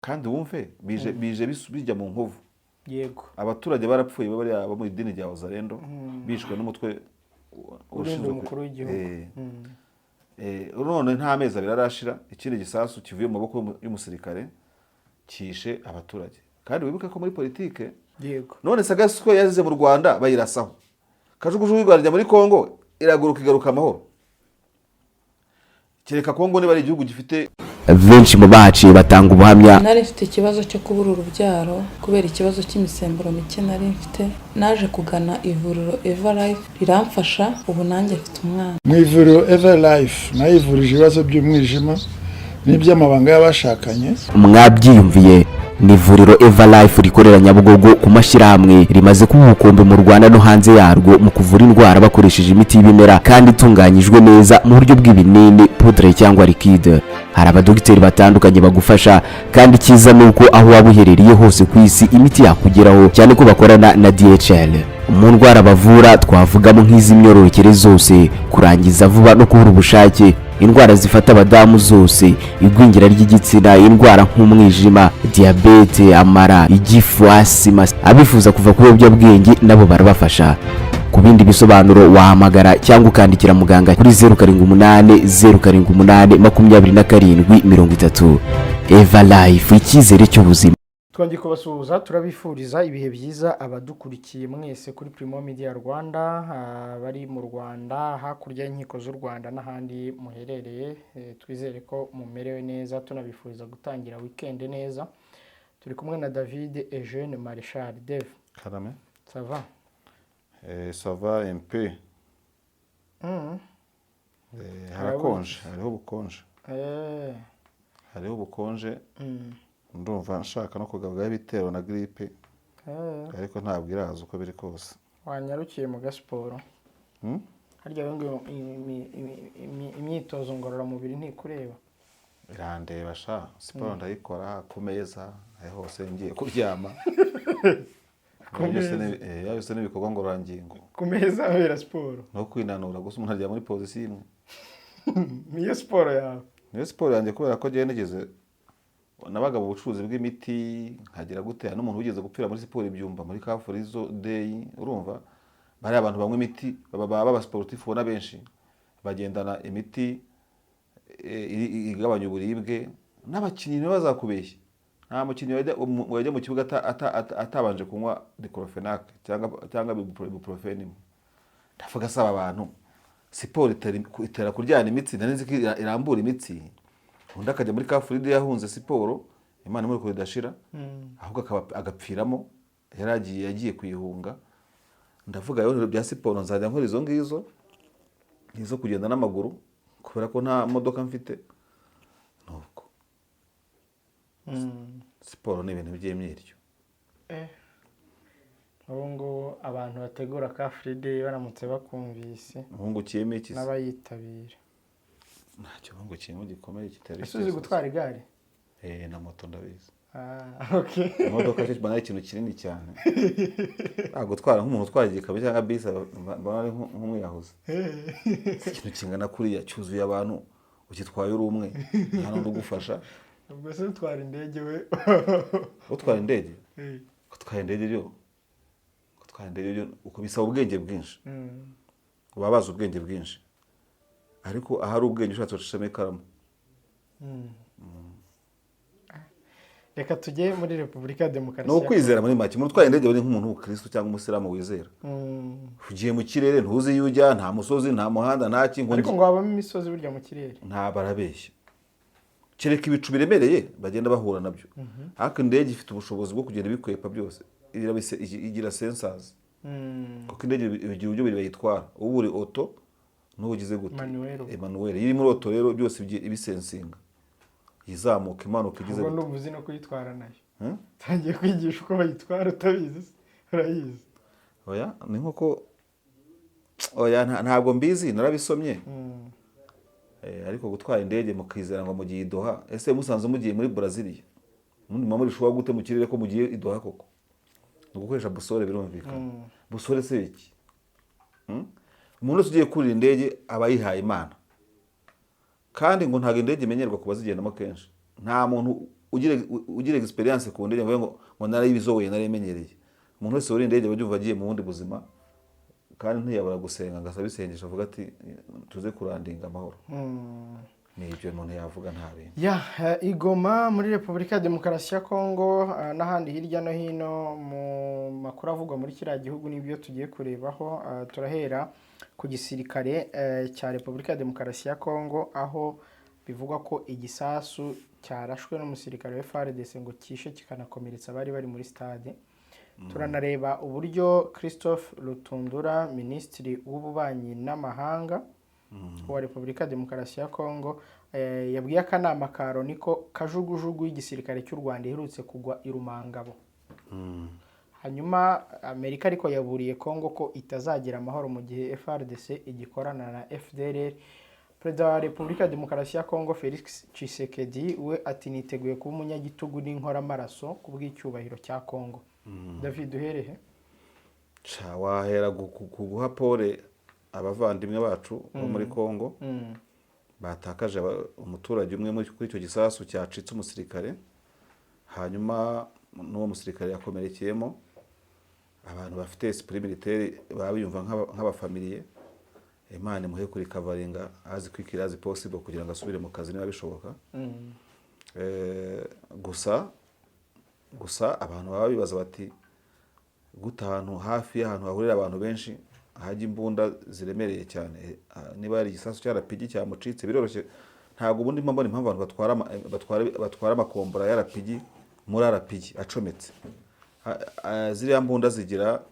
Kandi wumve bije bijya mu nkovu. Abaturage barapfuye, bariya bo mu idini rya Wazalendo bishwe n'umutwe urinda ushinzwe umukuru w'igihugu. None nta mezi 2 arashira, ikindi gisasu kivuye mu maboko y'umusirikare kishe abaturage. Kandi wibuke ko muri politike, none Sagasiko yazize mu Rwanda bayirasaho, kajugujugu y'u Rwanda ijya muri Kongo iraguruka igaruka amahoro, kereka Kongo niba ari igihugu gifite. Benshi mu bahaciye batanga ubuhamya. Nari mfite ikibazo cyo kubura urubyaro kubera ikibazo cy'imisemburo mike nari mfite. Naje kugana ivuriro Eva Life, riramfasha, ubu nanjye mfite umwana. Mu ivuriro Eva Life nayivurije ibibazo by'umwijima n'iby'amabanga y'abashakanye. Mwabyiyumviye, ni ivuriro Eva Life rikorera Nyabugogo ku mashyirahamwe, rimaze kuba ubukombe mu Rwanda no hanze yarwo mu kuvura indwara bakoresheje imiti y'ibimera kandi itunganyijwe neza mu buryo bw'ibinini, poudre cyangwa liquide. Hari abadogiteri batandukanye bagufasha, kandi icyiza ni uko aho waba uherereye hose ku isi imiti yakugeraho, cyane ko bakorana na DHL. Mu ndwara bavura twavugamo nk'iz'imyororokere zose, kurangiza vuba no kubura ubushake, indwara zifata abadamu zose, igwingira ry'igitsina, indwara nk'umwijima, diyabete, amara, igifu, asima. Abifuza kuva ku biyobyabwenge nabo barabafasha. Ku bindi bisobanuro wahamagara cyangwa ukandikira muganga kuri 0780 78 27 30. Eva Life, icyizere cy'ubuzima. Twongeye kubasuhuza, turabifuriza ibihe byiza abadukurikiye mwese kuri Primo Media Rwanda, bari mu Rwanda, hakurya y'inkiko z'u Rwanda n'ahandi muherereye. Twizere ko mumerewe neza, tunabifuriza gutangira weekend neza. Turi kumwe na David Eugene Marshal. Dev. Karame. Ça va? Ça va un peu. Harakonje, hariho ubukonje. Hariho ubukonje. Ndumva nshaka no kugabwaho ibitero na grippe, ariko ntabwo iraza uko biri kose. Wanyarukiye mu gasiporo? Hmm? Harya ngo imyitozo ngororamubiri ntikureba? Irandeba sha. Siporo ndayikora ku meza, aho hose ngiye kuryama. Ku Byose meza. Byose ni ibikorwa ngororangingo. Ku meza habera siporo? No kwinanura gusa, umuntu aryama muri position imwe. Niyo siporo yawe? Niyo siporo yanjye, kubera ko njyewe nigeze nabaga mu bucuruzi bw'imiti, nkagira gute, hari n'umuntu wigeze gupfira muri siporo ibyumba muri Car Free Day. Urumva bariya abantu banywa imiti, baba b'abasportifu, ubona benshi bagendana imiti igabanya uburibwe. N'abakinnyi ntibazakubeshye, nta mukinnyi wajya mu kibuga atabanje kunywa diclofenac cyangwa ibuprofen imwe. Ndavuga asaba abantu, siporo itera kuryana imitsi, nari nzi ko irambura imitsi. Undi akajya muri Car Free Day yahunze siporo, Imana imuri kure idashira, ahubwo agapfiramo yari yagiye kuyihunga. Ndavuga rero bya siporo nzajya nkora izo ngizo, izo kugenda n'amaguru, kubera ko nta modoka mfite. Nuko siporo ni ibintu by'imyiryo. Ubu ngubu abantu bategura Car Free Day baramutse bakumvise Wungukiyemo iki se? n'abayitabira. Ntacyo wungukiyemo gikomeye kitari Ese uzi gutwara igare? Eh, na moto ndabizi. Ah, okay. Imodoka cyo mbona ari ikintu kinini cyane. Ntabwo gutwara nk'umuntu utwara igikamyo cyangwa bisi mbona ari nk'umwiyahuzi. Si ikintu kingana kuriya cyuzuye abantu, ugitwaye uri umwe, nta n'undi ugufasha. Ubwo se utwara indege we? Utwara indege? Gutwara indege byo uko bisaba ubwenge bwinshi. Uba bazi ubwenge bwinshi, ariko ahari ubwenge ushatse wacishamo ikaramu. Reka tujye muri Repubulika ya Demokarasi Ni ukwizera. Muri make, umuntu utwaye indege aba ari nk'umuntu w'umukristo cyangwa umusilamu wizera. Ugiye mu kirere, ntuzi iyo ujya, nta musozi, nta muhanda, nta kintu. Ariko ngo habamo imisozi burya mu kirere. Nta, barabeshya. Kereka ibicu biremereye bagenda bahura nabyo, ariko indege ifite ubushobozi bwo kugenda ibikwepa byose. Igira sensors, kuko indege igira uburyo bubiri bayitwara: uba uri auto n'uba ugize gute? Manuel. Manuel. Iyo iri muri auto rero, byose ibisensinga, izamuka, imanuka, igize Ubwo gute. ndumva uzi no kuyitwara nayo. Hmm? Utangiye kwigisha uko bayitwara utabizi se? Urayizi? Oya, ni nkuko, oya, ntabwo mbizi, narabisomye. Ariko gutwara indege mukizera ngo mugiye i Doha, ese musanze mugiye muri Brazilia, mundi muba muri sure gute mu kirere ko mugiye i Doha koko? Ni ugukoresha boussole, birumvikana. Boussole se iki? Umuntu wese ugiye kurira indege aba yihaye Imana. Kandi ngo ntabwo indege imenyerwa ku bazigendamo kenshi. Nta muntu. ugira experience ku ndege ngo narayibizoye, narayimenyereye. Umuntu wese wuriye indege aba yumva agiye mu bundi buzima, kandi ntiyabura gusenga ngo asabe isengesho avuga ati: "Tuze kurandinga amahoro." Ni ibyo umuntu yavuga, nta bindi. Ya, i Goma muri Repubulika ya Demokarasi ya Kongo, n'ahandi hirya no hino mu makuru avugwa muri kiriya gihugu n'ibyo tugiye kurebaho. Turahera ku gisirikare cya Repubulika ya Demokarasi ya Kongo, aho bivugwa ko igisasu cyarashwe n'umusirikare wa FARDC ngo kishe kikanakomeretsa abari bari muri stade. Turanareba uburyo Christophe Lutundula, minisitiri w'ububanyi n'amahanga wa Repubulika ya Demokarasi ya Kongo, yabwiye akanama ka Loni ko kajugujugu y'igisirikare cy'u Rwanda iherutse kugwa i Rumangabo. Hanyuma Amerika ariko yaburiye Kongo ko itazagira amahoro mu gihe FARDC igikorana na FDLR. Perezida wa Repubulika ya Demokarasi ya Kongo Felix Tshisekedi we ati: "Niteguye kuba umunyagitugu n'inkoramaraso ku bw'icyubahiro cya Kongo." David, uherehe? Ca wahera ku guha pole abavandimwe bacu bo muri Kongo batakaje umuturage umwe kuri icyo gisasu cyacitse umusirikare, hanyuma n'uwo musirikare yakomerekeyemo. Abantu bafite esprit militaire baba biyumva nk'abafamiliye. Imana imuhe kurecoveringa as quickly as possible kugira ngo asubire mu kazi niba bishoboka. Gusa abantu baba bibaza bati: "Gute ahantu hafi y'ahantu hahurira abantu benshi hajya imbunda ziremereye cyane?" Niba hari igisasu cya RPG cyamucitse, biroroshye. Ntabwo ubundi mbona impamvu abantu batwara amakombora ya RPG muri RPG acometse. Ziriya mbunda zigira,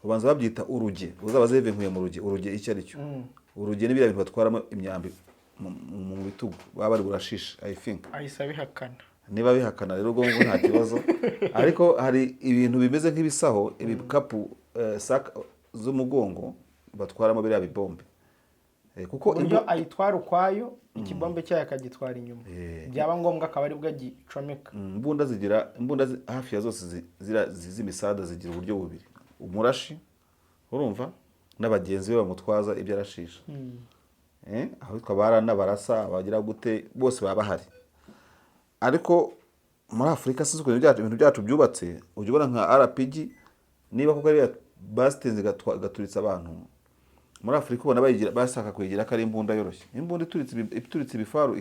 ubanza babyita uruge, uzaba zevenkuye mu ruge. Uruge icyo ari cyo, uruge ni biriya bintu batwaramo imyambi mu bitugu baba bari burashishe, I think. Ahise abihakana. Niba bihakana rero, ubwo ngubwo nta kibazo. Ariko hari ibintu bimeze nk'ibisaho, ibikapu, sac z'umugongo batwaramo biriya bibombe. Kuko uburyo ayitwara ukwayo, ikibombe cyayo akagitwara inyuma, byaba ngombwa akaba aribwo agicomeka. Imbunda zigira imbunda hafi ya zose z'imisada zigira uburyo bubiri: umurashi, urumva, n'abagenzi be bamutwaza ibyo arashisha. Ahitwa barana barasa bagira gute, bose baba bahari. Ariko muri Afurika sinzi ukuntu ibintu byacu byubatse. Ujya ubona nka RPG, niba koko ariya basitenze igaturitsa abantu, muri Afurika ubona bayigira, bashaka kuyigira ko ari imbunda yoroshye. Imbunda ituritse ibifaru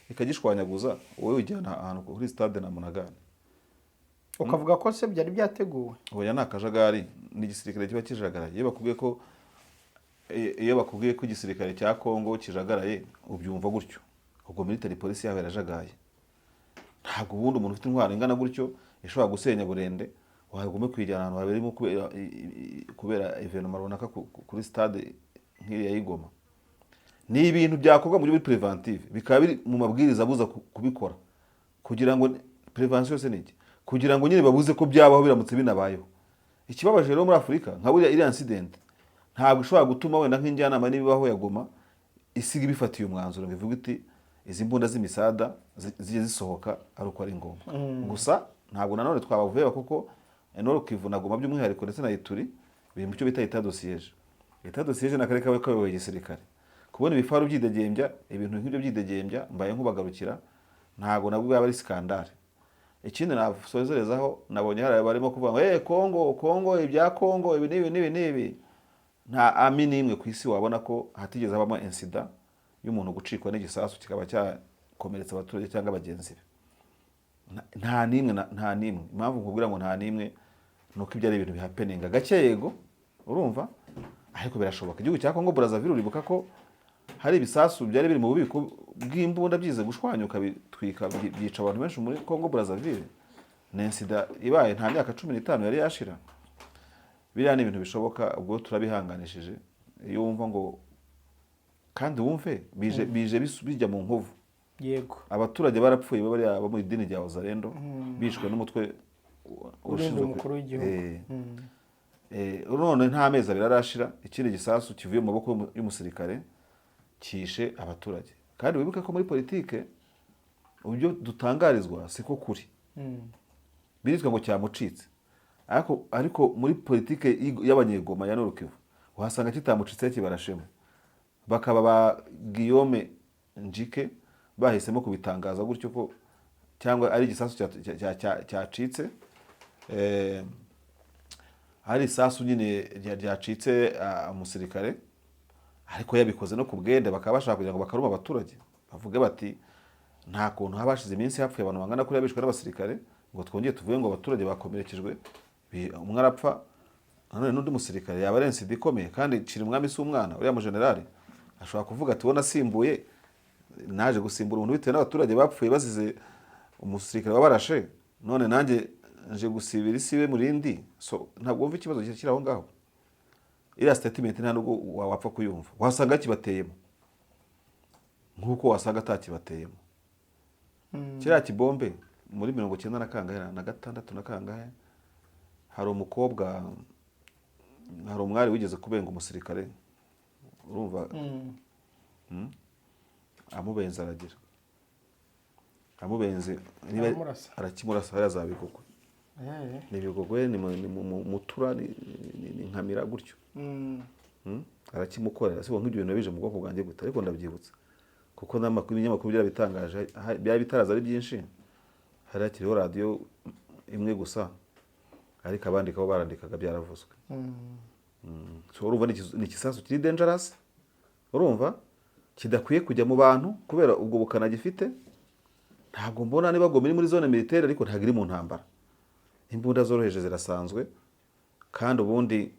ikagishwanyaguza, wowe ujyana ahantu kuri stade na munagane. Ukavuga ko se byari byateguwe? Oya, ni akajagari, ni igisirikare kiba kijagaraye. Iyo bakubwiye ko igisirikare cya Kongo kijagaraye, ubyumva gutyo. Ubwo military police yabo yarajagaye. Ntabwo ubundi umuntu ufite intwaro ingana gutyo ishobora gusenya burende wagume kuyijyana ahantu haberimo kubera événement runaka kuri stade nk'iriya y'i Goma. Ni ibintu byakorwa mu buryo buri préventive, bikaba biri mu mabwiriza abuza kubikora, kugira ngo prévention yose ni iki, kugira ngo nyine babuze ko byabaho biramutse binabayeho. Ikibabaje rero, muri Afurika nka buriya iriya incident ntabwo ishobora gutuma wenda nk'injyanama n'ibibaho ya Goma isiga ibifatiye umwanzuro ngo ivuge iti: "Izi mbunda z'imisada zijye zisohoka ari uko ari ngombwa." Gusa ntabwo nanone twabaveba, kuko Nord Kivu na Goma by'umwihariko ndetse na Ituri biri mu cyo bita état de siège. État de siège ni akarere kaba kayoboye igisirikare. Kubona ibifaru byidegembya, ibintu nk'ibyo byidegembya, mbaye nkubagarukira, ntabwo nabwo bwaba ari scandale. Ikindi nasozerezaho, nabonye hari barimo kuvuga ngo Kongo, Kongo, ibya Kongo, ibi n'ibi n'ibi n'ibi. Nta army n'imwe ku isi wabona ko hatigeze habamo incident y'umuntu gucikwa n'igisasu kikaba cyakomeretsa abaturage cyangwa bagenzi be. Nta n'imwe, nta n'imwe. Impamvu nkubwira ngo nta n'imwe ni uko ibyo ari ibintu bihappeninga gake, yego, urumva, ariko birashoboka. Igihugu cya Kongo Brazzaville, uribuka ko hari ibisasu byari biri mu bubiko bw'imbunda byize gushwanyuka, bitwika, byica abantu benshi muri Kongo Brazzaville. Ni incident ibaye nta myaka 15 yari yashira. Biriya ni ibintu bishoboka, ubwo turabihanganishije. Iyo wumva ngo kandi wumve bije bijya mu nkovu. Abaturage barapfuye, bariya bo mu idini rya Wazalendo bishwe n'umutwe urinda ushinzwe umukuru w'igihugu. None nta mezi 2 arashira, ikindi gisasu kivuye mu maboko y'umusirikare kishe abaturage. Kandi wibuke ko muri politike ibyo dutangarizwa siko kuri. Biritwa ngo cyamucitse, ariko muri politike y'abanyegoma ya Nord Kivu uhasanga kitamucitse kibarashemo, bakaba ba Guillaume Njike. bahisemo kubitangaza gutyo ko cyangwa ari igisasu cyacitse, hari isasu nyine ryacitse umusirikare, ariko yabikoze no ku bwende, bakaba bashaka kugira ngo bakaruma abaturage, bavuge bati nta kuntu haba hashize iminsi hapfuye abantu bangana kuriya bishwe n'abasirikare ngo twongere tuvuge ngo abaturage bakomerekejwe, umwe arapfa nanone n'undi musirikare, yaba ari incident ikomeye. Kandi cira umwami si umwana, uriya mujenerali ashobora kuvuga ati ubona asimbuye, naje gusimbura umuntu bitewe n'abaturage bapfuye bazize umusirikare wabarashe, none nanjye nje gusibira isibe murindi. So ntabwo wumva ikibazo kiri aho ngaho. Iriya statement nta nubwo wapfa kuyumva, wasanga kibateyemo nk'uko wasanga atakibateyemo. Kiriya kibombe muri 96 na kangahe na kangahe, hari umukobwa, hari umwari wigeze kubenga umusirikare, urumva? Amubenze aragira amubenze niba Aramurasa. Arakimurasa hariya za Bigogwe. Ni Bigogwe, ni Mutura, ni Nkamira gutyo. Arakimukorera. Si nk'ibyo bintu bije mu bwoko bwanjye gute, ariko ndabyibutsa kuko n'amakuru, ibinyamakuru byarabitangaje, byari bitaraza ari byinshi, hari hakiriho radiyo imwe gusa, ariko abandika bo barandikaga, byaravuzwe. So urumva ni igisasu kiri dangerous, urumva kidakwiye kujya mu bantu kubera ubwo bukana gifite. Ntabwo mbona niba Goma iri muri zone militaire, ariko ntabwo iri mu ntambara, imbunda zoroheje zirasanzwe, kandi ubundi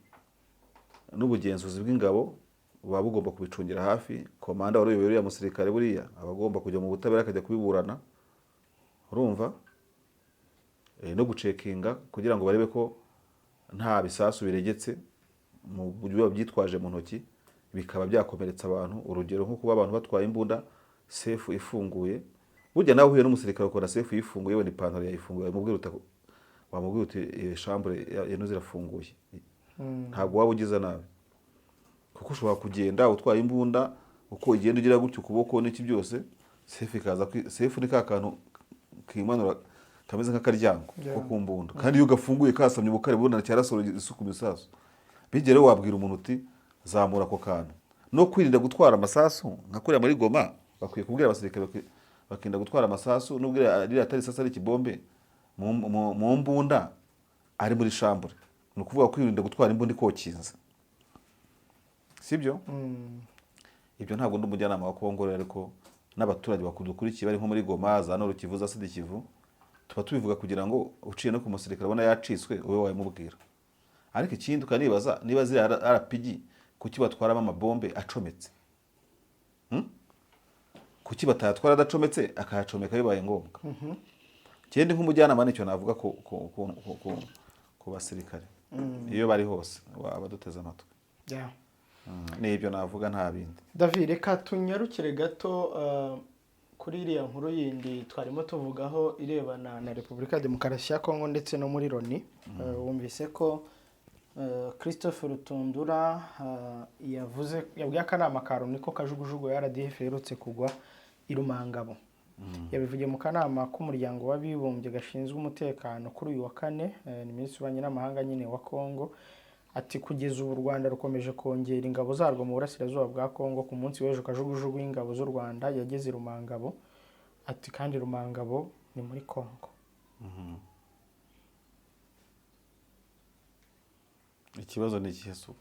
n'ubugenzuzi bw'ingabo buba bugomba kubicungira hafi. Komanda wari uyoboye uriya musirikare buriya aba agomba kujya mu butabera akajya kubiburana, urumva? No gucekinga kugira ngo barebe ko nta bisasu biregetse mu buryo babyitwaje mu ntoki bikaba byakomeretsa abantu. Urugero nko kuba abantu batwaye imbunda safe ifunguye, burya nawe uhuye n'umusirikare ukora safe yifunguye, wenda ipantaro yayifunguye, wamubwira uti "Iyi chambre ino zirafunguye", ntabwo waba ugize nabi, kuko ushobora kugenda utwaye imbunda, uko ugenda ugira gutya ukuboko n'iki byose, safe ikaza safe ni ka kantu kimanura kameze nk'akaryango ko ku mbunda, kandi iyo gafunguye kasamye ubukare bubona cyarasoro isuku imisasu bigere, wabwira umuntu uti zamura ako kantu. No kwirinda gutwara amasasu nka kuriya muri Goma, bakwiye kubwira abasirikare bakirinda gutwara amasasu, nubwo ririya atari isasu ari ikibombe mu mbunda ari muri chambre, ni ukuvuga kwirinda gutwara imbunda ikokinze, sibyo? Ibyo ntabwo ndi umujyanama wa Kongo rero, ariko n'abaturage bakudukurikiye bari nko muri Goma, za Nord Kivu, za Sud Kivu, tuba tubivuga kugira ngo uciye no ku musirikare ubona yacitswe ube wabimubwira. Ariko ikindi ukanibaza niba ziriya RPG kuki batwaramo amabombe acometse? Kuki batayatwara adacometse, akayacomeka bibaye ngombwa? Ikindi nk'umujyanama nicyo navuga ku basirikare iyo bari hose abaduteze amatwi. Ni ibyo navuga, nta bindi. David, reka tunyarukire gato kuri iriya nkuru yindi twarimo tuvugaho irebana na Repubulika ya Demokarasi ya Kongo ndetse no muri Loni. Wumvise ko Christophe Rutundura yavuze, yabwiye akanama ka Loni ko kajugujugu ya RDF iherutse kugwa i Rumangabo. Yabivugiye mu kanama k'umuryango w'abibumbye gashinzwe umutekano kuri uyu wa kane. Ni minisitiri w'ububanyi n'amahanga nyine wa Kongo. Ati kugeza ubu u Rwanda rukomeje kongera ingabo zarwo mu burasirazuba bwa Kongo. Ku munsi w'ejo kajugujugu y'ingabo z'u Rwanda yageze i Rumangabo, ati kandi Rumangabo ni muri Kongo. Ikibazo ni ikihe se ubu?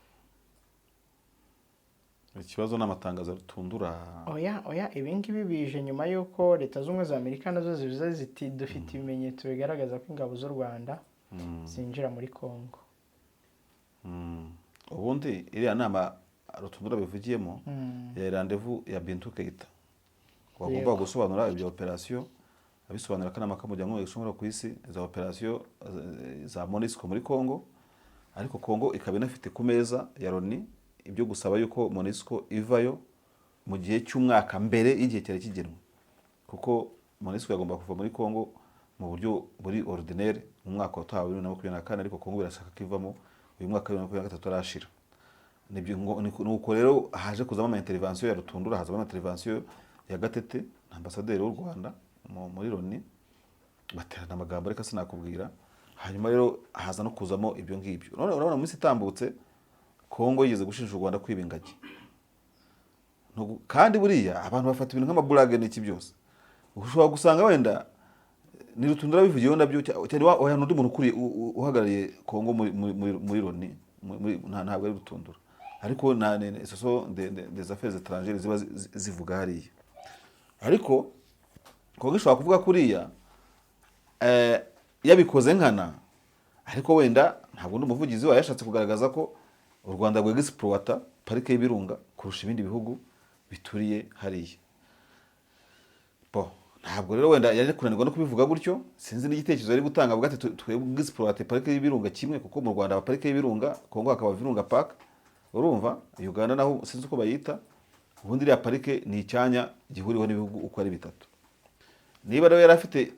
Ikibazo ni amatangazo ya Rutundura? Oya, oya, ibi ngibi bije nyuma y'uko Leta Zunze Ubumwe za Amerika nazo zivuze ziti dufite ibimenyetso bigaragaza ko ingabo z'u Rwanda zinjira muri Kongo. Ubundi iriya nama Rutundura bivugiyemo ya rendez-vous ya Bintou Keita wagomba gusobanura ibya operasiyo, abisobanura akanama k'umuryango w'abibumbye ku isi za operasiyo za MONUSCO muri Congo, ariko Congo ikaba inafite ku meza ya Loni ibyo gusaba yuko MONUSCO ivayo mu gihe cy'umwaka mbere y'igihe cyari kigenwe, kuko MONUSCO yagomba kuva muri Congo mu buryo buri ordinaire mu mwaka wa 2024, ariko Congo birashaka ko ivamo uyu mwaka wa 2023 arashira. Nibyo nuko rero haje kuzamo ama intervention ya Rutundura, hazamo ama intervention ya Gatete na ambasaderi w'u Rwanda muri Loni, baterana amagambo reka sinakubwira. Hanyuma rero haza no kuzamo ibyo ngibyo. None urabona mu minsi itambutse Kongo yigeze gushinja u Rwanda kwiba ingagi. Kandi buriya abantu bafata ibintu nk'amaburage n'iki byose. Ushobora gusanga wenda ni Rutundura bivugiyeho nabyo, cyane oya, n'undi muntu ukuriye uhagarariye Kongo muri Loni, ntabwo ari Rutundura, ariko na ce sont des affaires étrangères ziba zivuga hariya. Ariko Kongo ishobora kuvuga kuriya yabikoze nkana, ariko wenda ntabwo ndi umuvugizi wayo, yashatse kugaragaza ko u Rwanda rwexploita parike y'Ibirunga kurusha ibindi bihugu bituriye hariya. Bo ntabwo rero wenda yari kunanirwa no kubivuga gutyo, sinzi n'igitekerezo yari gutanga, avuga ati twebwe exploite parike y'Ibirunga kimwe, kuko mu Rwanda haba parike y'Ibirunga, Kongo hakaba Virunga Park, urumva, Uganda naho sinzi uko bayita. Ubundi iriya parike ni icyanya gihuriweho n'ibihugu uko ari bitatu. Niba rero yari afite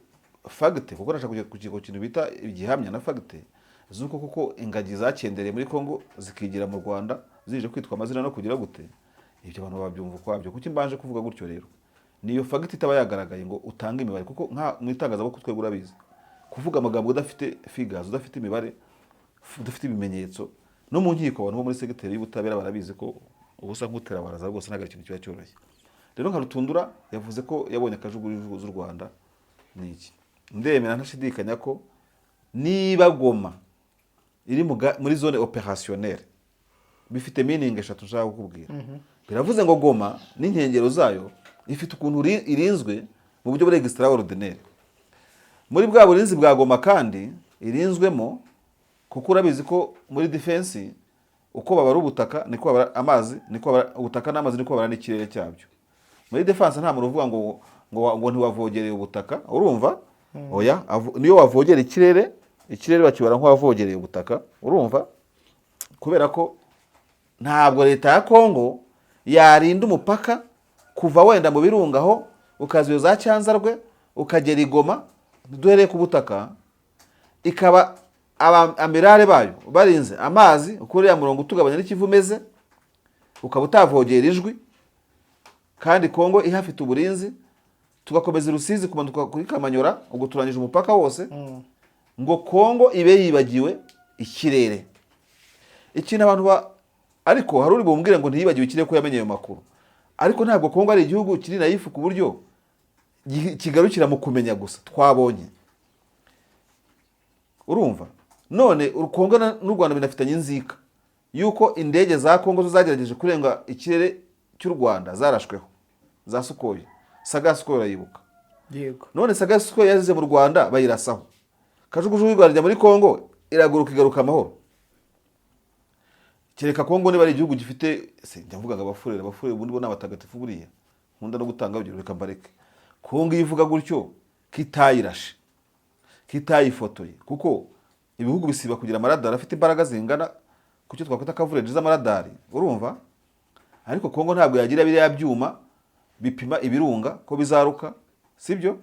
fact, kuko nashaka kujya ku kintu bita igihamya na fact z'uko kuko ingagi zakendereye muri Kongo zikigira mu Rwanda zije kwitwa amazina no kugira gute, ibyo abantu babyumva ukwabyo. Kuki mbanje kuvuga gutyo rero? Niyo fact itaba yagaragaye ngo utange imibare, kuko nka mu itangazamakuru twebwe urabizi, kuvuga amagambo udafite figures, udafite imibare, udafite ibimenyetso, no mu nkiko abantu bo muri segiteri y'ubutabera barabizi ko uba usa nk'utera baraza rwose, ntabwo ari ikintu kiba cyoroshye. Rero nka Rutundura yavuze ko yabonye akajugujugu z'u Rwanda, ni iki? Ndemera ntashidikanya ko niba Goma iri muri zone opérationnelle, bifite meaning eshatu nshaka kukubwira. Biravuze ngo Goma n'inkengero zayo ifite ukuntu irinzwe mu buryo buri extraordinaire. Muri bwa burinzi bwa Goma kandi irinzwemo, kuko urabizi ko muri defense uko babara ubutaka niko babara amazi, niko babara ubutaka n'amazi, niko babara n'ikirere cyabyo. Muri defense nta muntu uvuga ngo ntiwavogereye ubutaka, urumva? Oya, niyo wavogera ikirere, ikirere bakibara nk'uwavogereye ubutaka, urumva? Kubera ko ntabwo leta ya Kongo yarinda umupaka kuva wenda mu Birunga aho ukaza iyo za Cyanzarwe ukagera i Goma, duhereye ku butaka, ikaba amirare bayo barinze amazi uko uriya murongo utugabanya n'Ikivu umeze, ukaba utavogera Ijwi kandi Kongo ihafite uburinzi, tugakomeza i Rusizi kumanuka kuri Kamanyora, ubwo turangije umupaka wose, ngo Kongo ibe yibagiwe ikirere. Ikintu abantu ba, ariko hari uri bumbwire ngo ntiyibagiwe ikirere ko yamenye ayo makuru, ariko ntabwo Kongo ari igihugu kiri naïf ku buryo kigarukira mu kumenya gusa twabonye, urumva? None Kongo n'u Rwanda binafitanye inzika yuko indege za Kongo zo zagerageje kurenga ikirere cy'u Rwanda zarashweho za Sukhoi. Saga Sukhoi urayibuka? Yego. None saga Sukhoi yazize mu Rwanda bayirasaho, kajugujugu y'u Rwanda ijya muri Kongo iraguruka igaruka amahoro. Kereka Kongo niba ari igihugu gifite se, njya mvuga ngo Abafurere, Abafurere ubundi bo ni abatagatifu, buriya nkunda no gutanga urugero, reka mbareke. Kongo iyo ivuga gutyo kitayirashe, kitayifotoye, kuko ibihugu bisiba kugira amaradari afite imbaraga zingana ku cyo twakwita coverage z'amaradari, urumva? Ariko Kongo ntabwo yagira biriya byuma bipima ibirunga ko bizaruka, sibyo?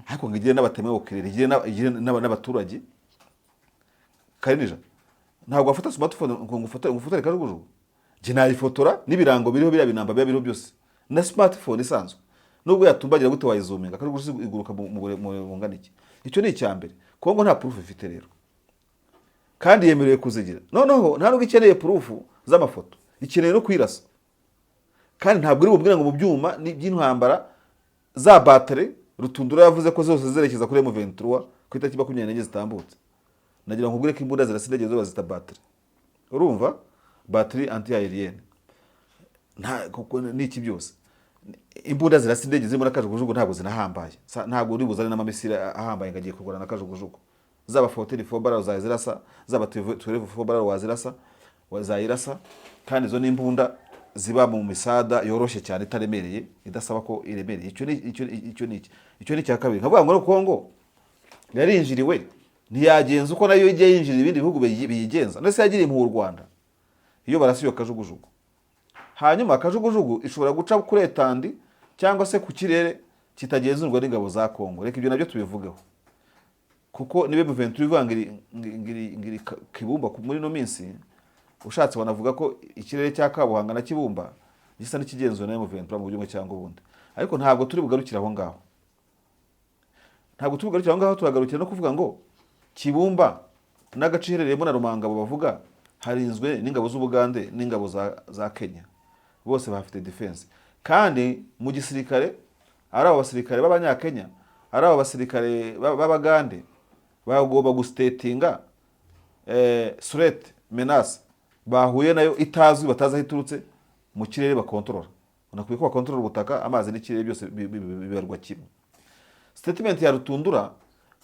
Ariko ngo igire n'abatemewokirere, igire n'abaturage karinija. Ntabwo wafata smartphone ngo ngufotore kajugujugu. Njye nayifotora n'ibirango biriho, biriya binamba biba biriho byose, na smartphone isanzwe nubwo yatumbagira gute wayizuminga. Kajugujugu iguruka mu bungana iki? Icyo ni icya mbere. Kongo nta proof ifite rero, kandi yemerewe kuzigira. Noneho nta nubwo ikeneye proof z'amafoto, ikeneye no kwirasa. Kandi ntabwo uri bubwire ngo mu byuma by'intambara za batterie Rutundura yavuze ko zose zerekeza kuri M23 ku itariki 24 zitambutse. Nagira ngo nkubwire ko imbunda zirasa indege zo bazita batterie, urumva? Batterie anti aérienne, nta kuko n'iki byose, imbunda zirasa indege zirimo na kajugujugu ntabwo zinahambaye. Ntabwo uri buzane n'amamisire ahambaye ngo agiye kurwana na kajugujugu. Zaba 44 barrel zazirasa, zaba 12 barrel wazirasa, wazayirasa. Kandi izo ni imbunda ziba mu misada yoroshye cyane, itaremereye, idasaba ko iremereye. Icyo ni icya kabiri. Nkavuga ngo Kongo yarinjiriwe, ntiyagenza uko nayo ijya yinjirira ibindi bihugu biyigenza. Ndetse yagiriye impuhwe u Rwanda iyo barasa iyo kajugujugu. Hanyuma kajugujugu ishobora guca kuri étendue cyangwa se ku kirere kitagenzurwa n'ingabo za Kongo. Reka ibyo nabyo tubivugeho, kuko niba M23 ivuga ngo ngiri Kibumba muri ino minsi, ushatse wanavuga ko ikirere cya Kabuhanga na Kibumba gisa n'ikigenzuwe na M23 mu buryo bumwe cyangwa ubundi. Ariko ntabwo turi bugarukire aho ngaho, ntabwo turi bugarukire aho ngaho. Turagarukira no kuvuga ngo Kibumba n'agace iherereyemo na Rumangabo bavuga harinzwe n'ingabo z'Ubugande n'ingabo za Kenya, bose bafite defense. Kandi mu gisirikare Ari abo basirikare b'Abanyakenya, ari abo basirikare b'Abagande, bagomba gustatinga threat, menace bahuye nayo itazwi, batazi aho iturutse mu kirere bakontorora. Unakwiye ko bakontorora ubutaka, amazi n'ikirere, byose bibarwa kimwe. Statement ya Rutundura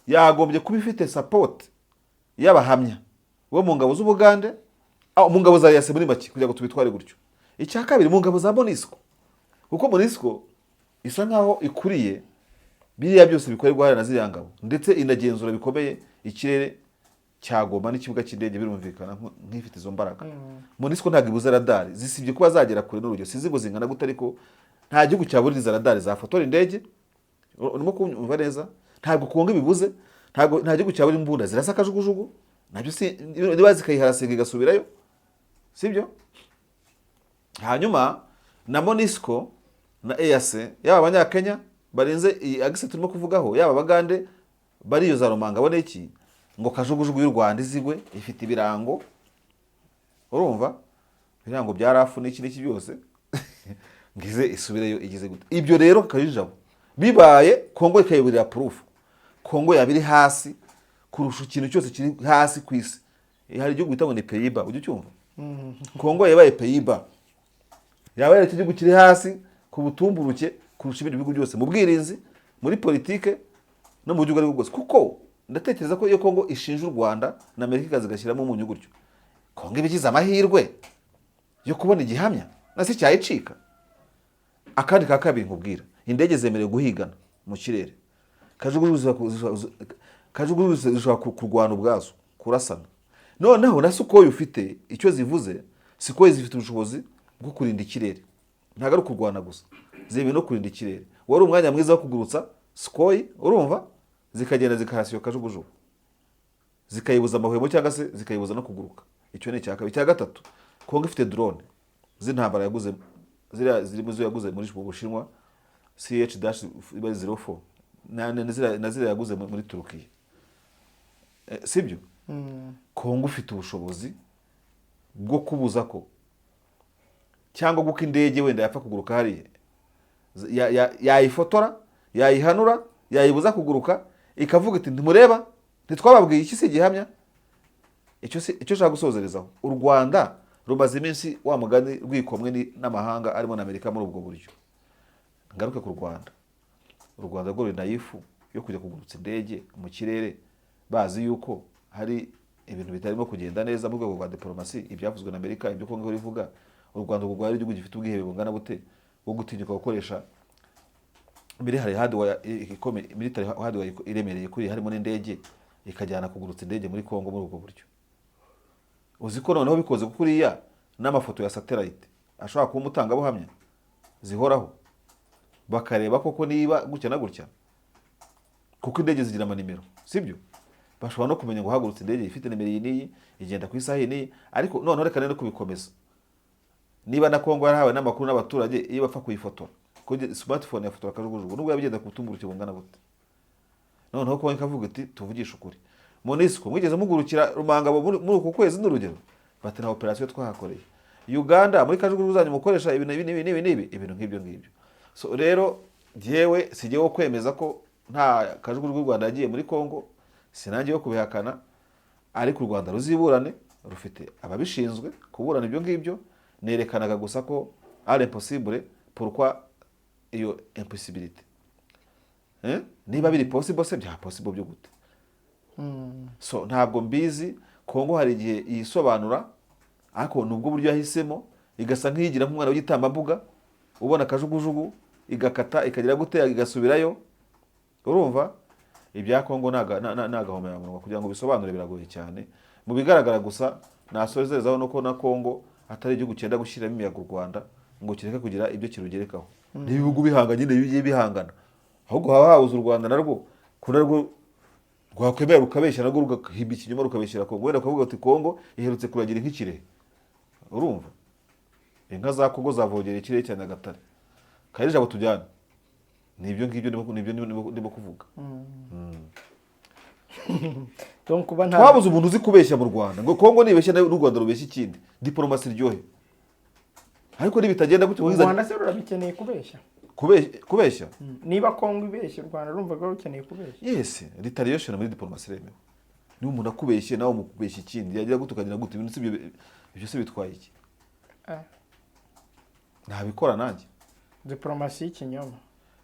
yagombye kuba ifite support y'abahamya bo mu ngabo z'Ubugande, mu ngabo za EAC muri make, kugira ngo tubitware gutyo. Icya kabiri, mu ngabo za MONUSCO, kuko MONUSCO isa nkaho ikuriye biriya byose bikorerwa hariya na ziriya ngabo, ndetse inagenzura bikomeye ikirere cya Goma n'ikibuga cy'indege. Birumvikana nk'ifite izo mbaraga. MONUSCO ntabwo ibuze radari, zisibye kuba zagera kure n'urugero, sinzi ngo zingana gute, ariko nta gihugu cyabuririza radari zafotora indege. Urimo kumva neza? Ntabwo Kongo ibibuze, ntabwo nta gihugu cyabura imbunda zirasa kajugujugu, nabyo si niba zikayiharasinga igasubirayo, sibyo? Hanyuma na MONUSCO na EAC, yaba Abanyakenya barenze iyi axe turimo kuvugaho, yaba Abagande bariyo za Rumanga, abone iki ngo kajugujugu y'u Rwanda izigwe ifite ibirango, urumva, ibirango bya RAF n'iki n'iki byose, ngize isubireyo igize gute? Ibyo rero Kayijabo bibaye, Kongo ikayiburira proof, Kongo yaba iri hasi kurusha ikintu cyose kiri hasi ku isi. Hari igihugu bita ngo ni Pays-Bas, ujya ucyumva? Kongo yabaye Pays-Bas, yaba ari igihugu kiri hasi ku butumburuke kurusha ibindi bihugu byose mu bwirinzi, muri politike no mu buryo ubwo aribwo bwose. Kuko ndatekereza ko iyo Kongo ishinja u Rwanda na Amerika ikaza igashyiramo umunyu gutyo, Kongo iba igize amahirwe yo kubona igihamya na se cyayicika. Akandi ka kabiri nkubwira, indege zemerewe guhigana mu kirere. Kajugujugu zishobora kurwana ubwazo, kurasana. Noneho na Sukhoi ufite icyo zivuze. Sukhoi zifite ubushobozi bwo kurinda ikirere, ntabwo ari ukurwana gusa, zemewe no kurinda ikirere. Wari umwanya mwiza wo kugurutsa Sukhoi, urumva, zikagenda zikarasa iyo kajugujugu, zikayibuza amahwemo cyangwa se zikayibuza no kuguruka. Icyo ni icya kabiri. Icya gatatu, Kongo ifite drone z'intambara yaguze, ziriya ziri mu zo yaguze muri Bushinwa, CH-04, na ziriya yaguze muri Turukiya. Sibyo? Kongo ufite ubushobozi bwo kubuza ko cyangwa guko indege wenda yapfa kuguruka hariya, yayifotora, yayihanura, yayibuza kuguruka, ikavuga iti: "Ntimureba, ntitwababwiye?" Iki si igihamya? Icyo si icyo nshaka gusozerezaho. U Rwanda rumaze iminsi, wa mugani, rwikomwe n'amahanga arimo na Amerika muri ubwo buryo. Ngaruke ku Rwanda. U Rwanda rwo ruri naïf yo kujya kugurutsa indege mu kirere bazi yuko hari ibintu bitarimo kugenda neza mu rwego rwa diporomasi, ibyavuzwe na Amerika, ibyo Kongo rivuga. U Rwanda rwari igihugu gifite ubwihebe bungana bute bwo gutinyuka gukoresha military hardware ikomeye, military hardware iremereye kuri harimo n'indege, ikajyana kugurutsa indege muri Kongo muri ubwo buryo? Uzi ko noneho bikoze kuriya n'amafoto ya satellite ashobora kuba umutangabuhamya zihoraho, bakareba koko niba gutya na gutya, kuko indege zigira amanimero, sibyo? Bashobora no kumenya ngo hagurutse indege ifite nimero iyi n'iyi, igenda ku isaha iyi n'iyi. Ariko noneho reka no kubikomeza, niba na Kongo yarahawe n'amakuru n'abaturage, iyo bapfa kuyifotora, kuko smartphone yafotora akajugujugu nubwo yaba igenda ku butumburuke bungana bute. Noneho Kongo ikavuga iti: "Tuvugishe ukuri, MONUSCO mwigeze mugurukira Rumangabo muri uku kwezi?" N'urugero, bati: "Nta operasiyo twahakoreye." Uganda, muri kajugujugu zanyu mukoresha ibi n'ibi n'ibi n'ibi n'ibi, ibintu nk'ibyo ngibyo. So rero jyewe si wo kwemeza ko nta kajugujugu y'u Rwanda yagiye muri Kongo, sinanjye wo kubihakana, ariko u Rwanda ruziburane, rufite ababishinzwe kuburana ibyo ngibyo. Nerekanaga gusa ko ari impossible. Pourquoi iyo impossibilité? Eh? Niba biri possible se, bya possible byo gute? So ntabwo mbizi. Kongo hari igihe yisobanura, ariko nubwo buryo yahisemo igasa nk'iyigira nk'umwana w'igitambambuga ubona akajugujugu, igakata, ikagira gute, igasubirayo. Urumva, ibya Kongo ni agahomamunwa, kugira ngo bisobanure biragoye cyane. Mu bigaragara gusa nasozerezaho nuko na Kongo atari igihugu cyenda gushyiramo imiyaga u Rwanda ngo kireke kugira ibyo kirugerekaho. N'ibihugu bihanganye bigiye bihangana, ahubwo haba habuze u Rwanda narwo ko narwo rwakwemera rukabeshya, narwo rugahimba ikinyoma, rukabeshyira Kongo, wenda ukavuga uti Kongo iherutse kuragira inka ikirehe. Urumva, inka za Kongo zavogera ikirere cya Nyagatare. Kayijabo tujyane, ni ibyo ngibyo nibyo ndimo kuvuga. Donc kuba nta Twabuze umuntu uzi kubeshya mu Rwanda, ngo Kongo nibeshya nayo n'u Rwanda rubeshya ikindi, diporomasi iryohe. Ariko nibitagenda gutyo U Rwanda se rurabikeneye kubeshya? Kubeshya. Niba Kongo ibeshya, u Rwanda rumvaga rukeneye kubeshya? Yes, retaliation muri diplomasi iremewe. Niba umuntu akubeshye, nawe umukubeshya ikindi, yagira gute ukagira gute, ibintu si ibyo. Ibyo se bitwaye iki? Ntabikora nanjye. Diplomasi y'ikinyoma.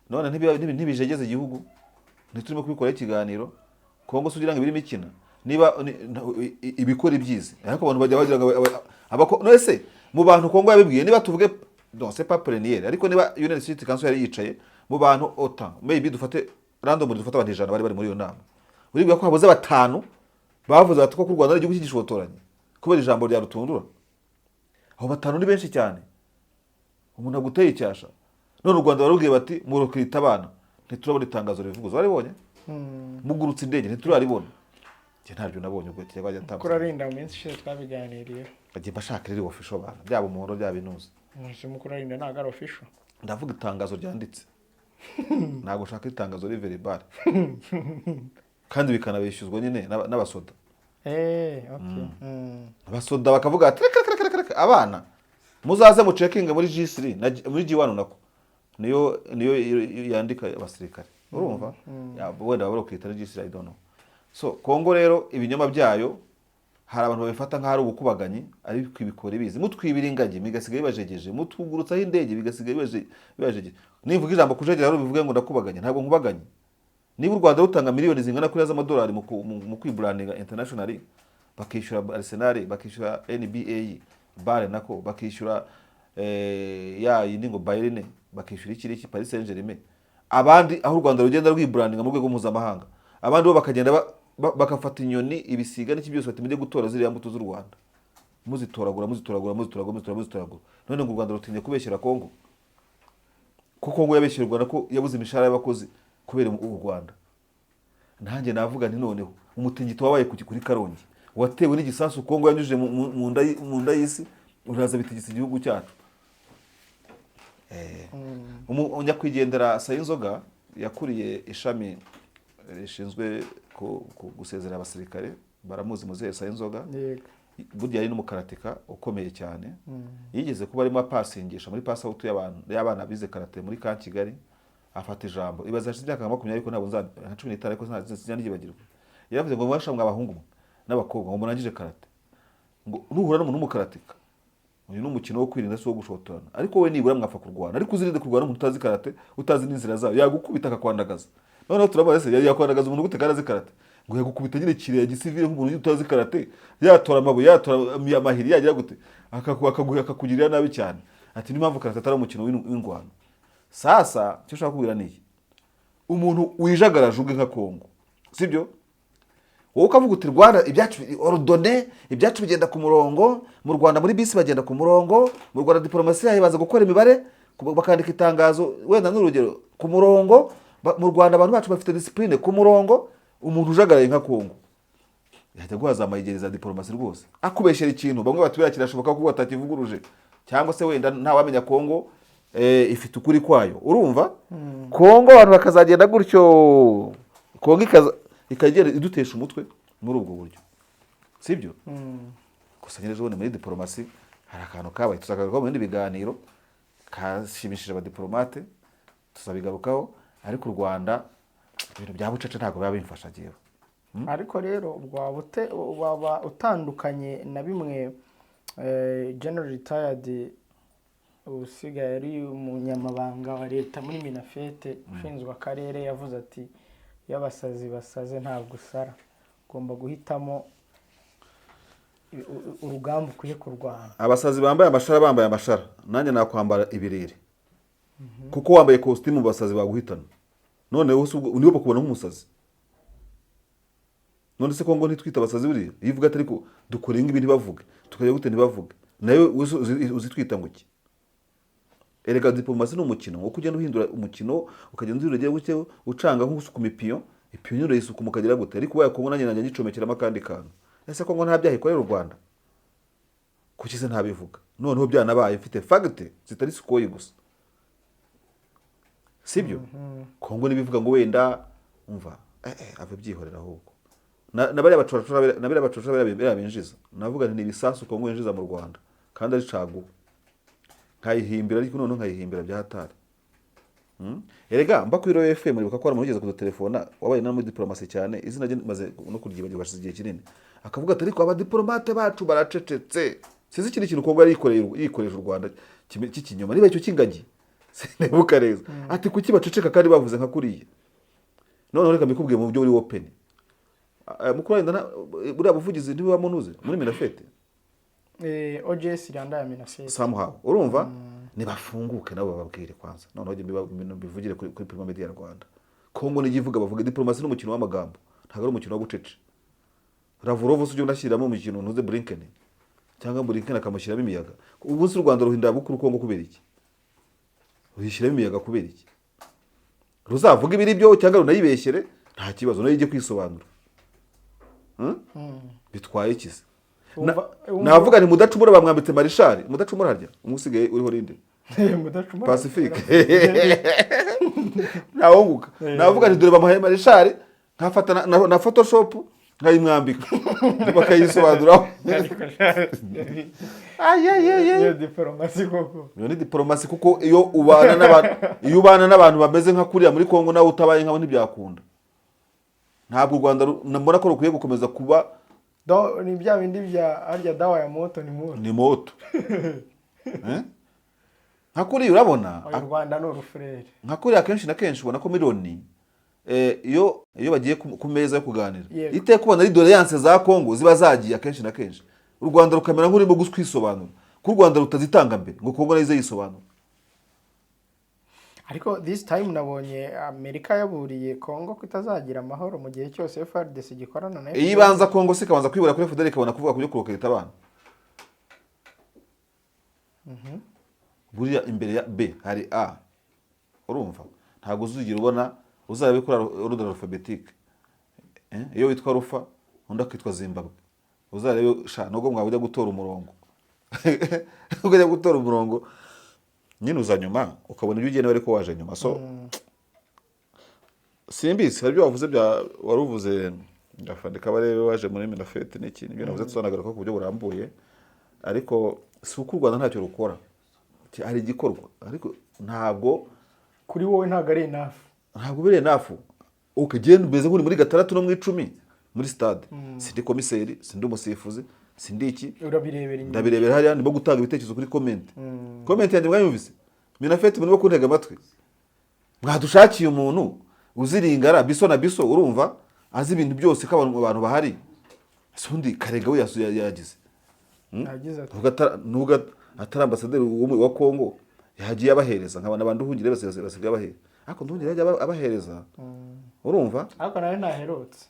None ntibijegeze igihugu, ntiturimo kubikoraho ikiganiro. Kongo se ugira ngo ibirimo ikina niba ibikora ibyiza, ariko abantu bajya bagira ngo none se mu bantu Kongo yabibwiye, niba tuvuge, non, c'est pas plénière, ariko niba UN Security Council yari yicaye mu bantu OTAN, maybe dufate random, dufate abantu 100 bari bari muri iyo nama, uribwira ko habuze batanu bavuze bati ko u Rwanda ari igihugu cy'igishotoranyi kubera ijambo rya Rutundura? Abo batanu ni benshi cyane. Umuntu aguteye icyasha, none u Rwanda barubwiye bati murokirita abana, ntiturabona itangazo rivuguza. Waribonye mugurutse indege? Ntituraribona. Njye ntabyo nabonye. Ubwo kireba ajya atambuka. Kurarinda, mu minsi ishize twabiganiriye. Bagiye bashaka riri official, bana, byaba umuhondo, byaba inuza. Mukurarinda ntabwo ari official. Ndavuga itangazo ryanditse, ntabwo ushaka itangazo riri verbal, kandi bikanabishyuzwa nyine n'abasoda. Okay. Abasoda bakavuga ati reka reka reka reka, abana muzaze mucekinge muri G3 na muri G1, nako niyo yandika abasirikare, urumva? Ya, wenda baba bakita G3, I don't know. So Kongo rero ibinyoma byayo hari abantu babifata nk'aho ari ubukubaganyi, ariko ibikora ibizi. Mutwibira ingagi bigasiga bibajegeje, mutugurutsaho indege bigasiga bibajegeje. Nivuga ijambo kujegera rero bivuge ngo ndakubaganye, ntabwo nkubaganye. Niba u Rwanda rutanga miliyoni zingana kuriya z'amadolari mu kwibrandinga internationally, bakishyura Arsenal, bakishyura NBA bare, nako bakishyura ya yindi ngo Bayern, bakishyura iki n'iki, Paris Saint-Germain, abandi aho u Rwanda rugenda rwibrandinga mu rwego mpuzamahanga, abandi bo bakagenda bagafata inyoni, ibisiga n'iki byose, bati mujye gutora ziriya mbuto z'u Rwanda, muzitoragura, muzitoragura, muzitoragura, muzitoragura, muzitoragura. None ngo u Rwanda rutinye kubeshyera Kongo, ko Kongo yabeshyera u Rwanda ko yabuze imishahara y'abakozi kubera u Rwanda? Nanjye navuga nti noneho umutingito wabaye kuri Karongi watewe n'igisasu Kongo yanyujije mu nda y'isi, uraza bitigisa igihugu cyacu. Nyakwigendera Sayinzoga yakuriye ishami rishinzwe gusezerera abasirikare, baramuzi muzehe Sayinzoga. Yego. Burya yari n'umukaratika ukomeye cyane. Yigeze kuba arimo apasingisha muri pass out y'abana bize karate muri ka Kigali, afata ijambo. Ibaza, hashize imyaka nka 20, ariko ntabwo nka 15, ariko sinzanigibagirwa. Yaravuze ngo mwasha mwa abahungu mwe n'abakobwa ngo murangije karate, ngo nuhura n'umuntu w'umukaratika, uyu ni umukino wo kwirinda, si uwo gushotorana, ariko we nibura mwapfa kurwana, ariko uzirinde kurwana n'umuntu utazi karate, utazi n'inzira zayo, yagukubita akakwandagaza. Noneho turabona, ese yakwandagaza umuntu gute kandi azi karate? Ngo yagukubita nyine kiriya gisivile nk'umuntu utazi karate, yatora amabuye, yatora amahiri, yagira gute, akakugirira nabi cyane. Ati niyo mpamvu karate atari umukino w'indwano. Sasa icyo ushaka kubwira ni iki? Umuntu wijagaraje ubwe nka Kongo, sibyo? Wowe ukavuga uti Rwanda ibyacu ordonné, ibyacu bigenda ku murongo, mu Rwanda muri bisi bagenda ku murongo, mu Rwanda diplomasi yayo baza gukora imibare, bakandika itangazo, wenda n'urugero, ku murongo, mu Rwanda abantu bacu bafite discipline ku murongo. Umuntu ujagaraye nka Kongo yajya guhaza amayigereza diplomasi rwose, akubeshyera ikintu, bamwe batubwira kirashoboka kuko batakivuguruje, cyangwa se wenda ntawamenya, Kongo ifite ukuri kwayo. Urumva Kongo abantu bakazagenda gutyo, Kongo ikagenda idutesha umutwe muri ubwo buryo, sibyo? Gusa nyine ejo bundi muri diplomasi hari akantu kabaye, tuzagarukaho mu bindi biganiro, kashimishije abadiplomate, tuzabigarukaho. Ariko u Rwanda ibintu bya bucece ntabwo biba bimfasha jyewe. Ariko rero ubwo waba utandukanye na bimwe General retired usigaye ari umunyamabanga wa leta muri MINAFFET ushinzwe akarere yavuze, ati iyo abasazi basaze ntabwo usara, ugomba guhitamo urugamba ukwiye kurwana. Abasazi bambaye amashara, bambaye amashara, nanjye nakwambara ibirere, kuko wambaye kositimu basazi baguhitana. None wowe nibo bakubona nk'umusazi. None se Kongo ntitwita abasazi? Buriya iyo uvuga ati ariko dukora ibi ntibavuge, tukajya gute ntibavuge, nawe uzitwita ngo iki? Erega diplomasi ni umukino wo kugenda uhindura umukino, ukagenda uhindura, ugiye gutya ucanga nk'usukuma ipiyo, ipiyo nyine urayisukuma ukagira gute. Ariko ubaye Kongo nanjye najya ngicomekeramo akandi kantu. Ese Kongo nta byaha ikorera u Rwanda? Kuki se ntabivuga? Noneho byanabaye mfite fact zitari Sukhoi gusa, sibyo? Kongo nibivuga ngo wenda umva ave byihorera ahubwo na bariya bacoracora, na bariya bacoracora biriya binjiza, navuga nti ni ibisasu Kongo yinjiza mu Rwanda kandi ari caguwa, nkayihimbira, ariko noneho nkayihimbira bya hatari. Erega mba kuri Royal FM, uribuka ko hari umuntu wigeze kudutelefona wabaye no muri diplomasi cyane, izina rye maze no kuryibagirwa, hashize igihe kinini, akavuga ati: "Ariko abadiplomate bacu baracecetse." Sinzi ikindi kintu Kongo yari yikoreye, yikoresha u Rwanda cy'ikinyoma, niba icyo cy'ingagi sinibuka neza. Ati: "Kuki baceceka kandi bavuze nka kuriya?" Noneho reka mbikubwiye mu buryo buri open. Mukuru wenda buriya buvugizi ntibubamo ntuze muri MINAFFET. OGS iranda ya MINASEC. Somehow urumva nibafunguke nabo bababwire kwanza. Noneho njye mbivugire kuri Prima Media Rwanda. Kongo nijya ivuga bavuga. Diplomasi n'umukino w'amagambo, ntabwo ari umukino wa bucece. Lavrov se ujya unashyiramo umukino ntuze Blinken, cyangwa Blinken akamushyiramo imiyaga? Ubu se u Rwanda ruhindura bukuru Kongo kubera iki? Ruhishyiramo imiyaga kubera iki? Ruzavuga ibiri byo cyangwa runayibeshyere, nta kibazo, nayo ijye kwisobanura. Bitwaye iki se? Navuga ni Mudacumura bamwambitse marishari. Mudacumura harya umusigaye uriho rinde? Mudacumura. Pacifique ntawunguka. Navuga nti: "Dore bamuhaye marishari," nkafata na Photoshop nkayimwambika, bakayisobanuraho. Iyo diporomasi koko. Iyo ni diporomasi, kuko iyo ubana n'abantu bameze nka kuriya muri Kongo, nawe utabaye nkabo ntibyakunda. Ntabwo u Rwanda mbona ko rukwiye gukomeza kuba Ni bya bindi bya harya, dawa ya moto ni moto. Ni moto. Eh? Nka kuriya urabona. Oya, u Rwanda ni urufurere. Nka kuriya akenshi na kenshi ubona ko miliyoni iyo bagiye ku meza yo kuganira, iteka ubona ari doléances za Kongo ziba zagiye akenshi na kenshi, u Rwanda rukamera nk'urimo kwisobanura, ko u Rwanda rutazitanga mbere ngo Kongo nayo ize yisobanura. Ariko this time nabonye Amerika yaburiye Kongo ko itazagira amahoro mu gihe cyose FARDC gikorana na Iyo ibanza Kongo se ikabanza kwibura kuri FDLR, ikabona kuvuga ku byo kuroketa abana. Buriya imbere ya B hari A, urumva ntabwo uzugira ubona uzabe kuri ordre alphabétique. Iyo witwa Rufa undi akitwa Zimbabwe, uzarebe sha, nubwo mwaba ujya gutora umurongo, ubwo ujya gutora umurongo nyine uza nyuma, ukabona ibyo ugenewe ariko waje nyuma. So simbizi, hari ibyo wavuze bya wari uvuze afande Kabarebe waje muri MINAFFET n'iki, nibyo navuze tuzanagaruka ku buryo burambuye. Ariko si uko u Rwanda ntacyo rukora, hari igikorwa, ariko ntabwo Kuri wowe ntabwo ari enough. Ntabwo biri enough. Ukagenda umeze nk'uri muri gatandatu no mu 10 muri stade. Sindi komiseri, sindi umusifuzi, sindi iki. Urabirebera inyuma. Ndabirebera hariya, ndimo gutanga ibitekerezo kuri comment. Comment yanjye mwayumvise? MINAFFET murimo kuntega amatwi, mwadushakiye umuntu uziringara biso na biso, urumva azi ibintu byose, ko abantu bahari. Ese ubundi Karega we yagize Yagize ati nubwo atari ambasaderi wa Kongo, yagiye abahereza nkabona abantu Nduhungire basigaye abahereza, ariko Nduhungire yajya abahereza, urumva. Ariko nawe ntaherutse.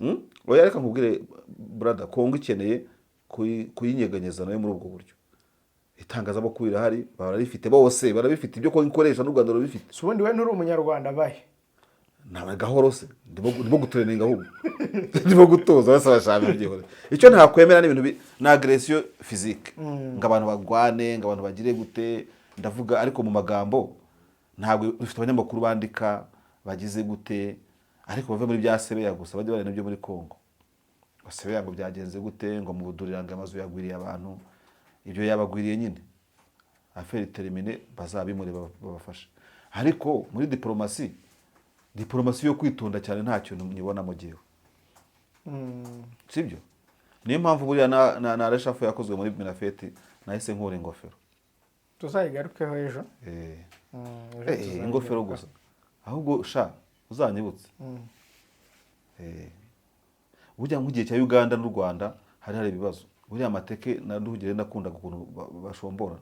Oya, reka nkubwire brother, Kongo ikeneye kuyinyeganyeza nayo muri ubwo buryo. Itangazamakuru irahari, bararifite bose, barabifite ibyo Kongo ikoresha n'u Rwanda rurabifite. Si ubundi we nturi umunyarwanda bahe? Ntabwo gahoro se, ndimo gutureninga, ahubwo ndimo gutoza bose bashaka ibyihore. Icyo ntakwemera ni ibintu ni agression physique, ngo abantu barwane, ngo abantu bagire gute. Ndavuga ariko mu magambo, ntabwo dufite abanyamakuru bandika bagize gute, ariko bave muri bya sebeya gusa, bajye bareba n'ibyo muri Kongo. Ngo sebeya ngo byagenze gute, ngo mu Budurira ngo amazu yagwiriye abantu. Ibyo yabagwiriye nyine, affaire terminée, bazabimure babafashe. Ariko muri diplomasi, diplomasi yo kwitonda cyane, nta kintu nyibonamo jyewe, sibyo? Niyo mpamvu buriya na reshuffle yakozwe muri MINAFFET nahise nkura ingofero. Tuzayigarukeho ejo. Ejo tuzayigarukaho. Ingofero gusa, ahubwo sha uzanyibutse. Burya nk'igihe cya Uganda n'u Rwanda hari ibibazo, buriya amateke na Nduhugire nakundaga ukuntu bashomborana,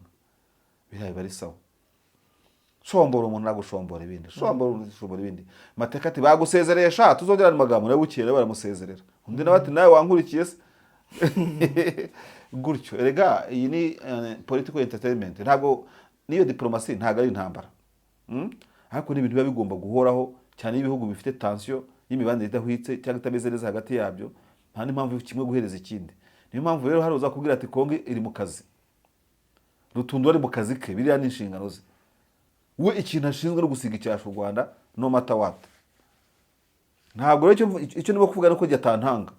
biriya biba ari sawa. Shombora umuntu nagushombora ibindi, shombora undi, shombora ibindi. Mateka ati: "Bagusezereye sha, tuzongera amagambo." Nawe bukeye nawe baramusezerera, undi nawe ati: "Nawe wankurikiye se?" Gutyo. Erega iyi ni political entertainment, ntabwo niyo diplomasi, ntabwo ari intambara. Ariko ni ibintu biba bigomba guhoraho cyane iyo ibihugu bifite tension y'imibanire idahwitse cyangwa itameze neza hagati yabyo. Nta n'impamvu kimwe guhereza ikindi. Niyo mpamvu rero hari uzakubwira ati: "Kongo iri mu kazi, Rutundu ari mu kazi ke, biriya ni inshingano ze." We ikintu ashinzwe no gusiga icyasha u Rwanda no matter what. Ntabwo rero icyo ndimo kuvuga ni uko atantanga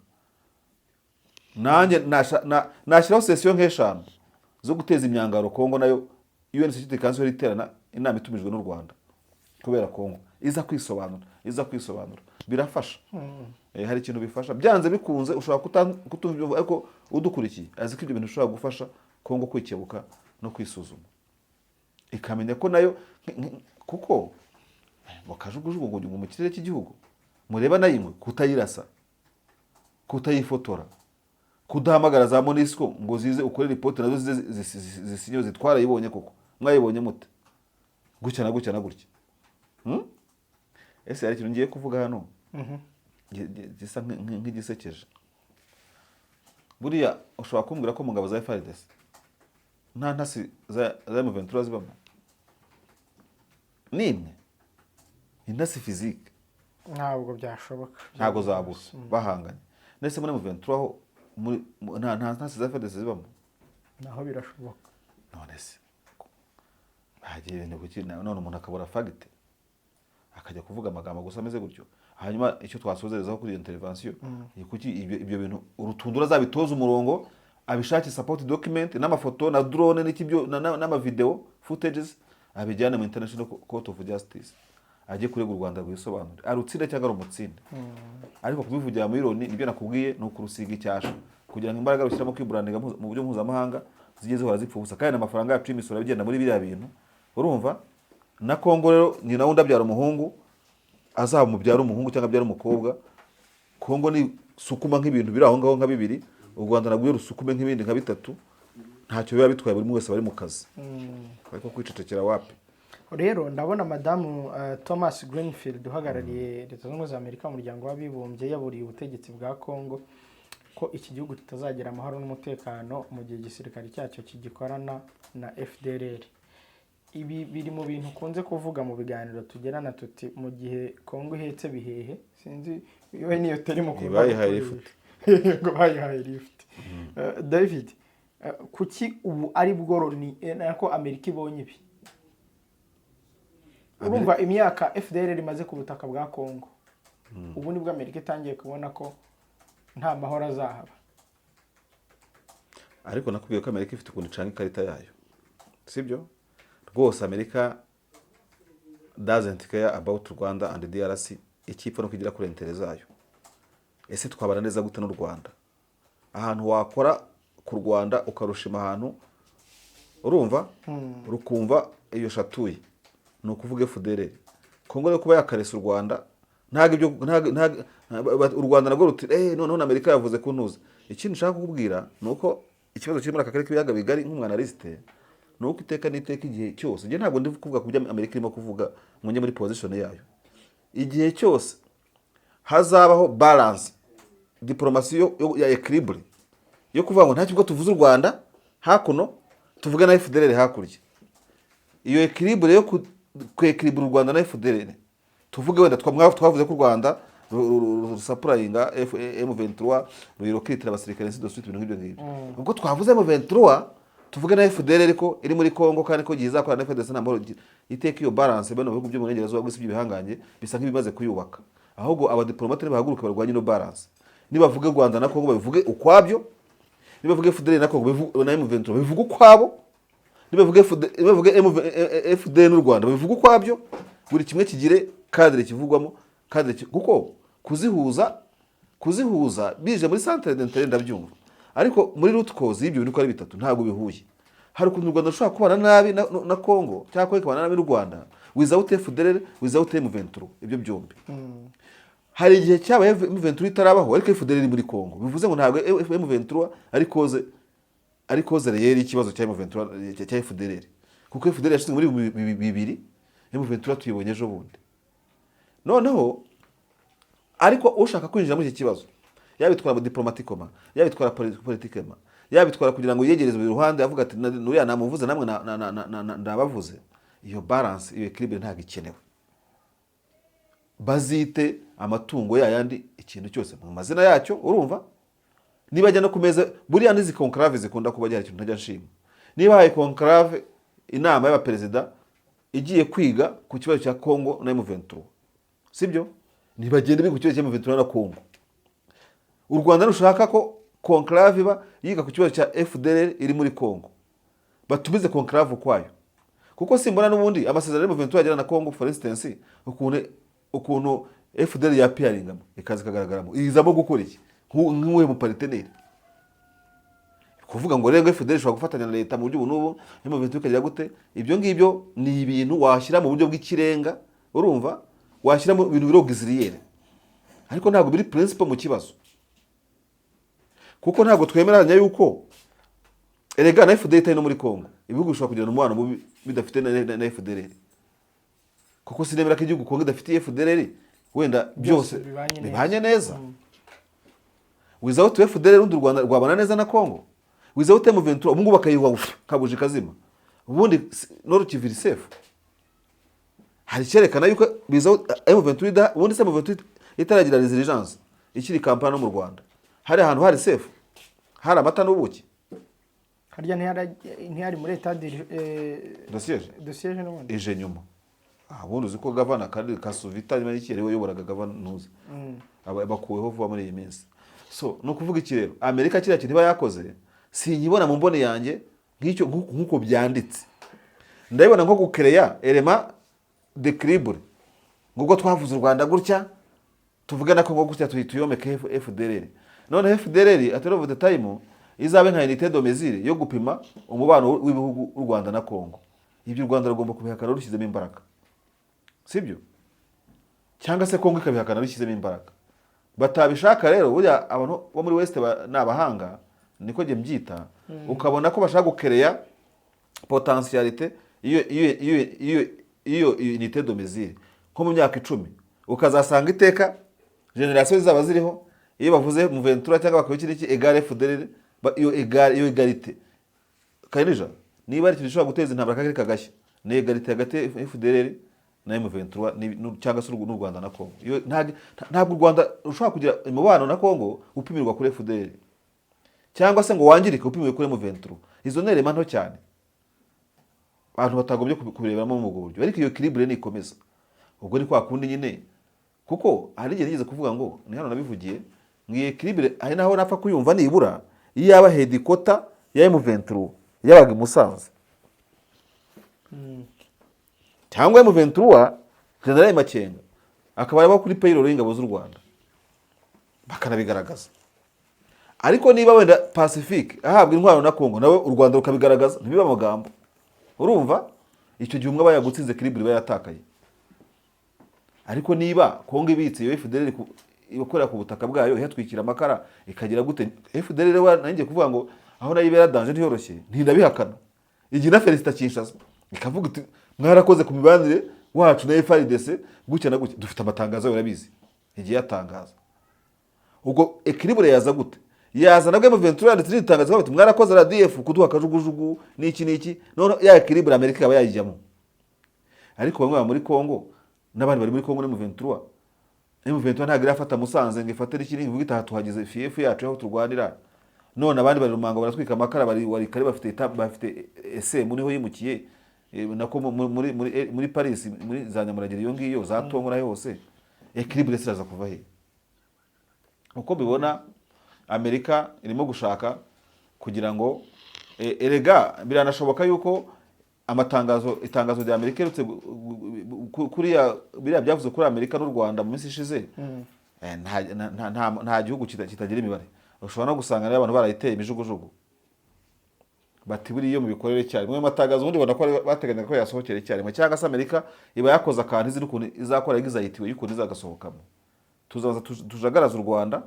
nanjye nashyiraho sesiyo nk'eshanu zo guteza imyangaro Kongo, nayo UN Security Council iterana inama itumijwe n'u Rwanda. Kubera Kongo iza kwisobanura, iza kwisobanura birafasha. Hari ikintu bifasha byanze bikunze. Ushobora kutumva ibyo uvuga, ariko udukurikiye azi ko ibyo bintu bishobora gufasha Kongo kwikebuka no kwisuzuma, ikamenya ko nayo kuko ngo kajugujugu ngo mu kirere cy'igihugu mureba nayo kutayirasa, kutayifotora, kudahamagara za MONUSCO ngo zize ukore ripoti, nazo zize zisinye zitwarayibonye koko, mwayibonye mute, gutya na gutya na gutya. Ese hari ikintu ngiye kuvuga hano gisa nk'igisekeje? Buriya ushobora kumbwira ko mu ngabo za FARDC nta ntasi za M23 zibamo nimwe, intasi physique? Ntabwo byashoboka. Ntabwo zabura bahanganye. Ndetse muri M23 ho nta ntasi za FARDC zibamo? Naho birashoboka. None se bagiye ibintu kuki none umuntu akabura fact, akajya kuvuga amagambo gusa ameze gutyo? Hanyuma icyo twasozerezaho kuri iyo intervention ni kuki ibyo bintu urutundura azabitoza umurongo, abishake support document n'amafoto na drone n'iki byo n'amavideo footages, abijyane mu International Court of Justice, ajye kurega u Rwanda rwisobanure, arutsinde cyangwa arumutsinde. Ariko kubivugira muri Loni, nibyo nakubwiye, ni ukurusiga icyasha kugira ngo imbaraga rushyiramo kwibrandinga mu buryo mpuzamahanga zijye zihora zipfa ubusa, kandi amafaranga yacu y'imisoro agenda muri biriya bintu. Urumva na Kongo rero, nyina wundi abyara umuhungu, azamubyara umuhungu cyangwa abyara umukobwa, Kongo ni sukuma nk'ibintu biri aho ngaho nka bibiri, u Rwanda nabwo rusukume nk'ibindi nka bitatu, ntacyo biba bitwaye, buri umwe wese bari mu kazi. Ariko kwicecekera wapi. Rero ndabona madamu Thomas Greenfield uhagarariye Leta Zunze Ubumwe za Amerika mu Muryango w'Abibumbye yaburiye ubutegetsi bwa Congo ko iki gihugu kitazagira amahoro n'umutekano mu gihe igisirikare cyacyo kigikorana na FDLR. Ibi biri mu bintu ukunze kuvuga mu biganiro tugirana, tuti mu gihe Congo ihetse bihehe, sinzi we niyo terimo. Bayihaye lift. Ngo bayihaye lift. David, kuki ubu ari bwo Loni, nako Amerika ibonye ibi? Urumva imyaka FDLR imaze ku butaka bwa Congo, ubu nibwo Amerika itangiye kubona ko nta mahoro azahaba? Ariko nakubwiye ko Amerika ifite ukuntu icanga ikarita yayo, sibyo rwose? Amerika doesn't care about Rwanda and DRC. Icyipfa no kugira kuri intérêts zayo. Ese twabana neza gute n'u Rwanda? Ahantu wakora ku Rwanda ukarushima, ahantu urumva rukumva iyo shatuye, ni ukuvuga FDLR. Kongo rero kuba yakaresa u Rwanda, ntabwo ibyo u Rwanda nabwo ruti noneho na Amerika yavuze ko ntuza. Ikindi nshaka kukubwira ni uko ikibazo kiri muri aka karere k'ibiyaga bigari, nk'umwanalyste, ni uko iteka n'iteka, igihe cyose, njye ntabwo ndi kuvuga ku byo Amerika irimo kuvuga ngo njye muri position yayo, igihe cyose hazabaho balance, diplomasi ya équilibre, yo kuvuga ngo nta kibazo tuvuze u Rwanda hakuno, tuvuge na FDLR hakurya, iyo équilibre yo kwéquilibra u Rwanda na FDLR, tuvuge wenda twavuze ko u Rwanda rusupplyinga M23, ruyirecrutira abasirikare, ainsi de suite, ibintu nk'ibyo ngibyo. Ubwo twavuze M23, tuvuge na FDLR ko iri muri Congo, kandi ko igihe izakorana na FDC nta mahoro igira. Iteka iyo balance, bano bihugu byo mu burengerazuba bw'isi by'ibihangange bisa nk'ibimaze kuyubaka. Ahubwo abadiplomate nibahaguruke barwanye ino balance. Nibavuge Rwanda na Congo babivuge ukwabyo, nibavuge FDLR na Congo na M23 babivuge ukwabo, nibavuge FD, nibavuge FDL n'u Rwanda babivuge ukwabyo, buri kimwe kigire cadre kivugwamo, cadre kuko kuzihuza bije muri centre d'intérêt ndabyumva, ariko muri root cause y'ibyo bintu uko ari bitatu ntabwo bihuye. Hari ukuntu u Rwanda rushobora kubana nabi na Congo, cyangwa Congo ikabana nabi n'u Rwanda without FDLR, without M23, ibyo byombi. Hari igihe cyabaye M23 itarabaho ariko FDLR iri muri Congo, bivuze ngo ntabwo M23 ari cause réelle y'ikibazo cya M23, cya FDLR, kuko FDLR yashinzwe muri bibiri, M23 tuyibonye ejo bundi. Noneho ariko ushaka kwinjira muri iki kibazo, yabitwara diplomatiquement, yabitwara politiquement, yabitwara kugira ngo yegereze buri ruhande, avuga ati "Nuriya namuvuze, namwe ndabavuze." Iyo balance, iyo équilibre ntabwo ikenewe. Bazite amatungo yayandi, ikintu cyose mu mazina yacyo. Urumva niba ajya no ku meza, buriya n'izi conclave zikunda kuba gihari, ikintu ntajya nshima, niba haye conclave, inama y'abaperezida igiye kwiga ku kibazo cya Congo na M23, sibyo? Ntibagende biga ku kibazo cya M23 na Congo. U Rwanda rushaka ko conclave iba yiga ku kibazo cya FDLR iri muri Congo, batumize conclave ukwayo. Kuko simbona n'ubundi amasezerano M23 yagirana na Congo, for instance, ukuntu FDLR yapiyaringamo ikaza ikagaragaramo, izamo gukora iki? Nk'uwe mu partenaire, kuvuga ngo rero FDLR ishobora gufatanya na leta mu buryo ubu n'ubu, M23 ikagira gute, ibyo ngibyo ni ibintu washyira mu buryo bw'ikirenga, urumva, washyira mu bintu biri auxiliaire, ariko ntabwo biri principal mu kibazo, kuko ntabwo twemeranya yuko erega na FDLR itari no muri Congo ibihugu bishobora kugirana umubano mubi bidafite na FDLR, kuko sinemera ko igihugu Congo idafitiye FDLR wenda byose bibanye neza. Bibanye neza. Without FDLR urundi u Rwanda rwabana neza na Congo? Without M23 ubu ngubu bakayihuha kabuji kazima, ubundi Nord Kivu iri safe. Hari icyerekana yuko without M23 ubundi se M23 itaragira resilience, ikiri Kampala no mu Rwanda, hari ahantu hari safe, hari amata n'ubuki? Harya ntiyari muri état de siège. De siège n'ubundi. Ije nyuma. Ubundi uzi ko gavana kandi Kasuvita nyuma y'iki ariwe wayoboraga gavana, ntuzi bakuweho vuba muri iyi minsi. So ni ukuvuga iki rero? Amerika kiriya kintu iba yakoze sinkibona mu mboni yanjye nk'icyo, nk'uko byanditse ndabibona nko gukereya élément d'équilibre, ngubwo twavuze u Rwanda gutya, tuvuge na Congo gutya, tuyomeke FDLR. None FDLR at of the time izabe nka unité de mesure yo gupima umubano w'ibihugu u Rwanda na Congo. Ibyo u Rwanda rugomba kubihakana rushyizemo imbaraga, sibyo? Cyangwa se Congo ikabihakana rushyizemo imbaraga. Batabishaka rero, burya abantu bo muri West ni abahanga, niko njye mbyita, ukabona ko bashaka gukereya potentialité iyo unité de mesure nko mu myaka 10, ukazasanga iteka génération zizaba ziriho iyo bavuze M23 cyangwa bakaba iki n'iki égale FDLR, iyo égale, iyo égalité kanija, niba ari ikintu gishobora guteza intambara kakiri kagashya, ni égalité hagati ya FDLR na M23 cyangwa se n'u Rwanda na Congo. Iyo ntabwo u Rwanda rushobora kugira umubano na Congo upimirwa kuri FDLR, cyangwa se ngo wangirike upimiwe kuri M23. Izo ni éléments nto cyane abantu batagombye kubireberamo muri ubwo buryo. Ariko iyo équilibre nikomeza, ubwo ni kwa kundi nyine, kuko hari igihe nigeze kuvuga ngo ni hano nabivugiye ngo iyi équilibre hari naho napfa kuyumva nibura iyo yaba headquarter ya M23 yabaga i Musanze, cyangwa M23 General Makenga akaba yaba kuri payroll y'ingabo z'u Rwanda, bakanabigaragaza. Ariko niba wenda Pacifique ahabwa intwaro na Congo, nawe u Rwanda rukabigaragaza, ntibibe amagambo, urumva icyo gihe umwe aba yagutsinze, équilibre iba yatakaye. Ariko niba Congo ibitse iyo FDLR ikorera ku butaka bwayo, ihatwikira amakara, ikagira gute, FDLR wa nanjye kuvuga ngo aho nayo ibera danger ntiyoroshye, ntindabihakana. Igihe na Felicita Kinshasa ikavuga iti mwarakoze ku mibanire wacu na FARDC gutya na gutya, dufite amatangazo, urabizi igiye yatangaza. Ubwo équilibre yaza gute? Yaza nabwo M23 yanditse irindi tangazo bati mwarakoze RDF kuduha akajugujugu n'iki n'iki. None ya équilibre Amerika ikaba yayijyamo. Ariko bamwe baba muri Congo n'abandi bari muri Congo na M23, M23 ntabwo irafata Musanze ngo ifate n'ikindi, ivuga itaha tuhageze, fief yacu aho turwanira. None abandi bari Rumango baratwika amakara, bari Walikale bafite bafite SM niho yimukiye, nako muri Paris, muri za Nyamuragera, iyo ngiyo za Tongo nayo hose. Équilibre ziraza kuva he? Uko mbibona, Amerika irimo gushaka kugira ngo erega biranashoboka yuko amatangazo, itangazo rya Amerika iherutse kuriya biriya byavuze kuri Amerika n'u Rwanda mu minsi ishize, nta gihugu kitagira imibare. Ushobora no gusanga rero abantu barayiteye imijugujugu, bati buriya iyo mubikorere icyarimwe ayo matangazo, ubundi ubona ko bateganyaga ko yasohokera icyarimwe, cyangwa se Amerika iba yakoze akantu izi n'ukuntu izakora anxiety y'ukuntu izagasohokamo. Tuzaza tujagaraza u Rwanda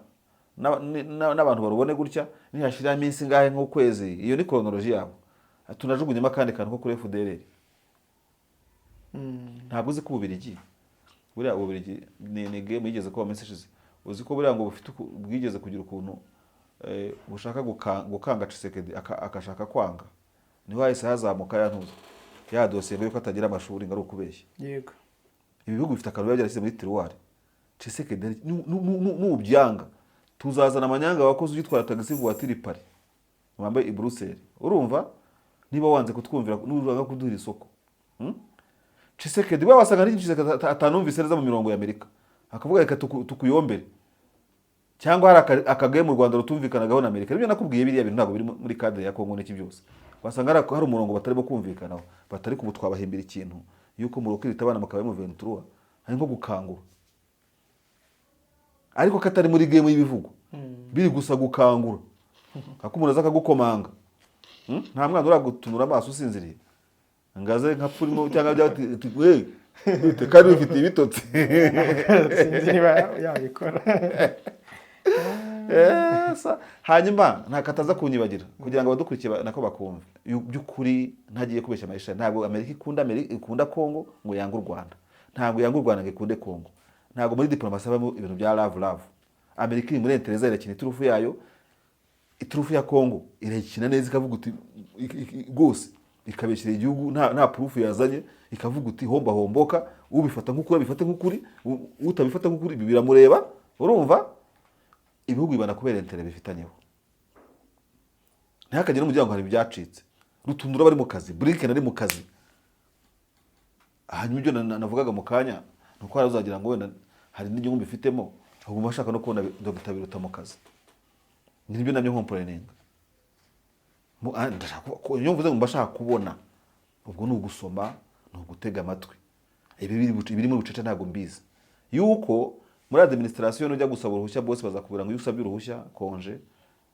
n'abantu barubone gutya, nihashira iminsi ingahe nk'ukwezi, iyo ni chronologie yabo, tunajugunyemo akandi kantu ko kuri FDLR. Ntabwo uzi ko Ububirigi, buriya Ububirigi ni game yigeze kuba mu minsi ishize, uzi ko buriya ngo bufite bwigeze kugira ukuntu bushaka gukanga Tshisekedi akashaka kwanga, niho hahise hazamuka ya ntuza ya dosiye ngo yuko atagira amashuri, ngo ari ukubeshya. Ibi bihugu bifite akantu biba byarashyize muri tiroir. Tshisekedi nubyanga tuzazana amanyanga wakoze ugitwara taxi voiture Paris wambaye i Bruxelles, urumva niba wanze kutwumvira n'uranga kuduha isoko. Tshisekedi we wasanga n'iki Tshisekedi atanumvise neza mu mirongo ya Amerika, akavuga reka tukuyombere, cyangwa hari akagaye mu Rwanda rutumvikanagaho na Amerika. Nibyo nakubwiye, biriya bintu ntabwo biri muri cadre ya Congo n'iki byose. Wasanga hari umurongo batarimo kumvikanaho, batari kubu twabahimbira ikintu yuko murokirita abana bakaba M23, ari nko gukangura, ariko katari muri game y'ibivugwa, biri gusa gukangura, kako umuntu aza akagukomanga. Nta mwana uragutunura amaso usinziriye ngaze nka pfurimo cyangwa byati we bite kandi wifitiye ibitotsi. Sinzi niba yabikora. Hanyuma nta kataza kunyibagira kugira ngo abadukurikiye nako bakumve. By'ukuri ntagiye kubeshya amayisha, ntabwo Amerika ikunda, Amerika ikunda Kongo ngo yange u Rwanda, ntabwo yanga u Rwanda ngo ikunde Kongo. Ntabwo muri diplomasi habamo ibintu bya love love. Amerika iri muri intérêt zayo, irakina iturufu yayo, iturufu ya Kongo irayikina neza, ikavuga uti rwose ikabeshyira igihugu nta proof yazanye, ikavuga uti homba homboka, ubifata nk'ukuri abifate nk'ukuri, utabifata nk'ukuri ibi biramureba. Urumva, ibihugu bibana kubera intérêt bifitanyeho. Ntihakagire n'umuryango hari ibyacitse. Rutundura bari mu kazi, Blinken ari mu kazi. Hanyuma ibyo navugaga mu kanya ni uko hari uzagira ngo wenda hari n'inyungu mbifitemo, ahubwo bashaka no kubona Dr Biruta mu kazi, nibyo nabyo nkomporeninga. Iyo mvuze ngo mba shaka kubona, ubwo ni ugusoma, ni ugutega amatwi. Ibi ibiri muri bucece ntabwo mbizi, yuko muri administration nujya gusaba uruhushya bose bazakubwira ngo iyo usabye uruhushya congé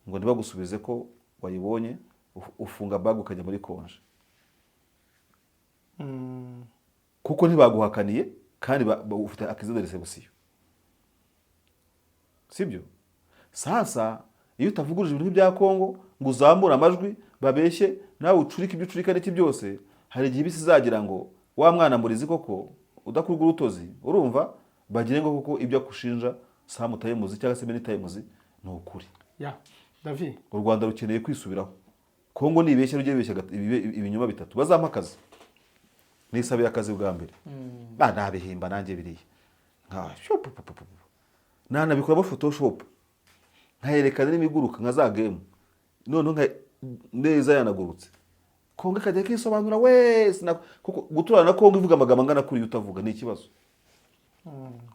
ngo ntibagusubize ko wayibonye, ufunga bag ukajya muri congé, kuko ntibaguhakaniye kandi ufite accusé de réception, sibyo? Sasa iyo utavuguruje ibintu bya Kongo ngo uzamure amajwi babeshye, nawe ucurike ibyo ucurika n'iki byose, hari igihe ibisi izagira ngo wa mwana murizi koko udakurwa urutozi. Urumva, bagire ngo koko ibyo akushinja sometimes cyangwa se many times ni ukuri. Ya David. U Rwanda rukeneye kwisubiraho. Kongo nibeshya rujye bibeshya ibinyoma bitatu, bazampa akazi. Nisabiye akazi bwa mbere. Ba nabihimba nanjye biriya nka shu pu pu pu pu. Nanabikoramo Photoshop, nkayerekana n'imiguruka nka za game, noneho nka neza yanagurutse, Kongo ikajya kisobanura wese kuko guturana na Kongo ivuga amagambo angana kuri utavuga ni ikibazo.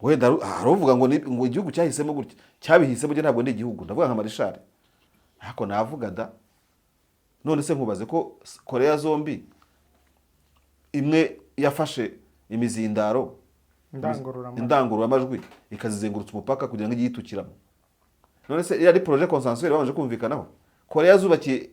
Wenda hari uvuga ngo ngo igihugu cyahisemo gutya, cyabihisemo. Njye ntabwo ndi igihugu, ndavuga nka marishari, ariko navuga da. None se nkubaze ko Korea zombi imwe yafashe imizindaro, indangururamajwi, indangururamajwi, ikazizengurutsa umupaka kugira ngo ijye yitukiramo, none se iriya ari projet consensuel babanje kumvikanaho? Korea zubakiye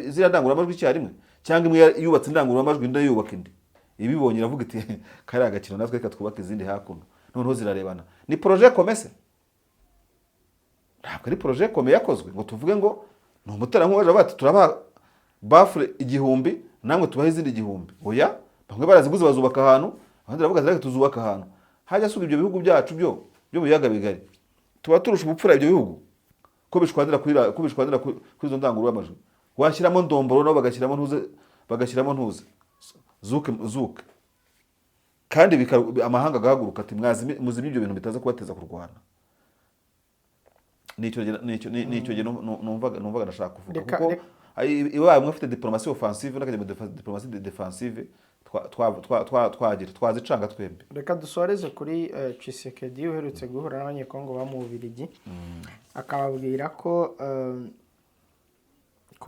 ziriya ndangururamajwi icyarimwe, cyangwa imwe yubatse indangururamajwi indi yubaka indi, ibibonye iravuga iti kariya gakino natwe reka twubake izindi hakuno, noneho zirarebana? Ni projet commun se? Ntabwo ari projet commun yakozwe ngo tuvuge ngo ni umuterankunga waje avuga ati turabaha baffle 1000 namwe tubahe izindi 1000. Oya, bamwe baraziguze bazubaka ahantu, abandi baravuga ati reka tuzubaka ahantu hajya. Asuga ibyo bihugu byacu byo mu biyaga bigari tuba turusha ubupfura ibyo bihugu ko bishwanira ko bishwanira kuri izo ndangururamajwi, washyiramo ndomboro nabo bagashyiramo ntuze, bagashyiramo ntuze zuke zuke, kandi amahanga agahaguruka ati muzimye ibyo bintu bitaza kubateza kurwana. Nicyo gihe numvaga ndashaka kuvuga kuko ibaye umwe afite diplomasi offensive undi akajya muri diplomasi défensive, twagira twazicanga twembi. Reka dusoreze kuri Tshisekedi uherutse guhura n'Abanyekongo ba mu Bubiligi, akababwira ko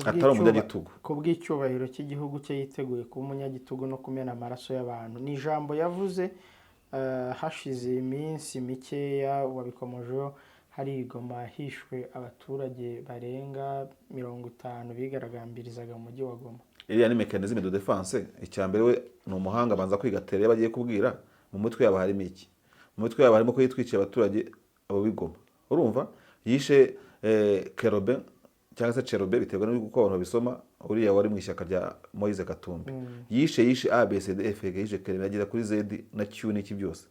Atari umunyagitugu. Ku bw'icyubahiro cy'igihugu cye yiteguye kuba umunyagitugu no kumena amaraso y'abantu. Ni ijambo yavuze hashize iminsi mikeya, wabikomojeho, hari i Goma hishwe abaturage barenga 50 bigaragambirizaga mu mujyi wa Goma. Iriya ni mécanisme de défense. Icya mbere, we ni umuhanga, abanza kwiga terrain bagiye kubwira. Mu mutwe yabo harimo iki? Mu mitwe yabo harimo ko yitwikiye abaturage abo b'igoma. Urumva, yishe Kerobe cyangwa se Cherobe, biterwa n'uko abantu babisoma, uriya wari mu ishyaka rya Moise Katumbi. Yishe A B C D F G, yishe Kereme agera kuri Z na Q n'iki byose.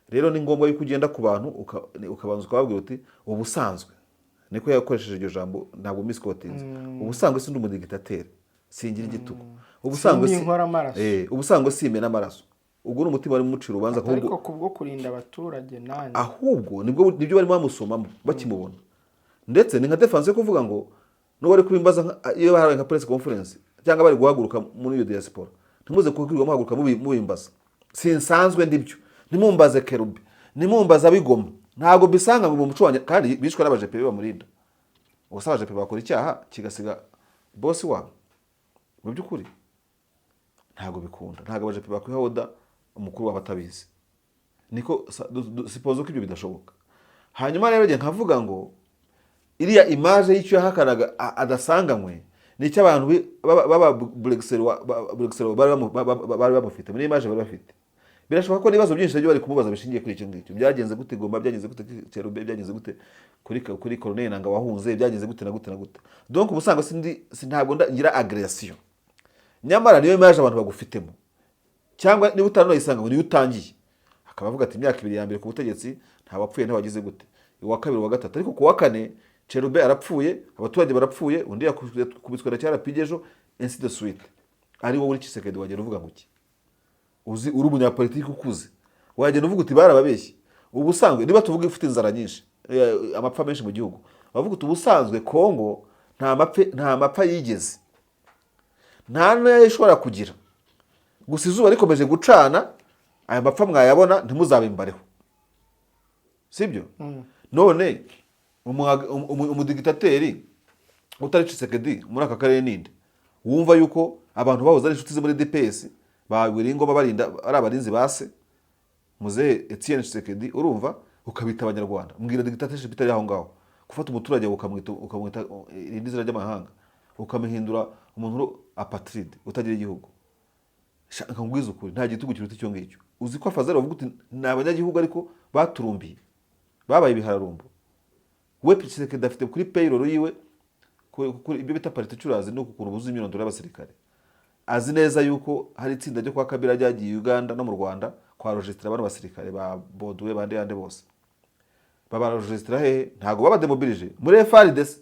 Rero ni ngombwa yuko ugenda ku bantu ukabanza ukababwira uti ubusanzwe, niko yakoresheje iryo jambo, ntabwo misquotinze, ubusanzwe sindi umudigitateri, singira igitugu, ubusanzwe Sindi inkoramaraso. Ubusanzwe simena amaraso. Ubwo ni umutima wari umucira urubanza. Ariko Ahubwo kubwo kurinda abaturage nani? Ahubwo nibyo barimo bamusomamo bakimubona, ndetse ni nka défense yo kuvuga ngo n'uwo bari kubimbaza iyo bahawe nka press conference cyangwa bari guhaguruka muri iyo diaspora, ntimuze kwirirwa muhaguruka mubimbaza, sinsanzwe ndibyo, ntimumbaze Kerubi, ntimumbaze abigoma, ntabwo mbisanga mu muco wanjye. Kandi bishwe n'abajepe bamurinda. Ubwo se abajepe bakora icyaha kigasiga bosi wabo? Mu by'ukuri ntabwo bikunda, ntabwo abajepe bakwiha order umukuru wabo atabizi. Niko suppose ko ibyo bidashoboka. Hanyuma rero njye nkavuga ngo iriya image y'icyo yahakanaga adasanganywe ni icyo abantu baba Bruxelles bari bamufite muri image bari bafite. Birashoboka ko n'ibibazo byinshi nabyo bari kumubaza bishingiye kuri icyo ngicyo: byagenze gute Goma, byagenze gute Cherube, byagenze gute kuri Colonel Nanga wahunze, byagenze gute na gute na gute. Donc ubu usanga sindi ntabwo ngira agression, nyamara niyo image abantu bagufitemo, cyangwa niba utanayisanga ngo niyo utangiye, akaba avuga ati imyaka 2 ya mbere ku butegetsi nta wapfuye, ntawagize gute, uwa kabiri, uwa gatatu, ariko ku wa kane Cherube arapfuye, abaturage barapfuye, undi yakubiswe na cyarapige ejo, ainsi de suite. Ari wowe uri Tshisekedi, wagenda uvuga ngo iki? Uzi uri umunyapolitiki ukuze, wagenda uvuga uti barababeshye? Ubusanzwe niba tuvuga ifite inzara nyinshi, amapfa menshi mu gihugu, bavuga uti ubusanzwe Kongo nta mapfa yigeze, nta n'ayo ishobora kugira, gusa izuba rikomeje gucana aya mapfa mwayabona, ntimuzabimbareho, sibyo? None umudigitateri utari Tshisekedi muri aka karere ninde wumva yuko abantu bahoze ari inshuti ze muri DPS bawiringoma barinda ari abarinzi ba se muzehe Etienne Tshisekedi, urumva ukabita abanyarwanda? Mbwira dictatorship itari aho ngaho, gufata umuturage ukamwita irindi zina ry'amahanga, ukamuhindura umuntu uri apatride, utagira igihugu. Nkubwize ukuri, nta gitugu kiruta icyo ngicyo. Uzi ko afazari bavuga uti ni abanyagihugu, ariko baturumbiye, babaye ibihararumbo. We Tshisekedi afite kuri payroll yiwe kuri ibyo bita particulars, ni ukuntu buzuye imyirondoro y'abasirikare. Azi neza yuko hari itsinda ryo kwa Kabila ryagiye Uganda no mu Rwanda kwa registra bano basirikare ba Boduwe bande yande bose. Babaregistra hehe? Ntabwo babademobilije muri FARDC,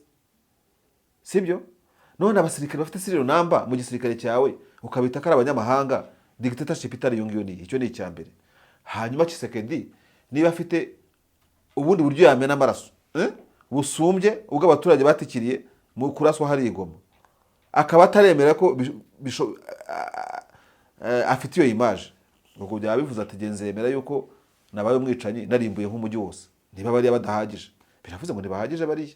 sibyo? None abasirikare bafite serial number mu gisirikare cyawe ukabita ko ari abanyamahanga, dictatorship itari iyo ngiyo ni icyo? Ni icya mbere. Hanyuma Tshisekedi niba afite ubundi buryo yamena amaraso, busumbye ubwo abaturage batikiriye mu kuraswa hari i Goma, akaba ataremera ko afite iyo image, ubwo byaba bivuze ati genzi yemera yuko nabaye umwicanyi, narimbuye nk'umujyi wose. Niba bariya badahagije, biravuze ngo ntibahagije bariya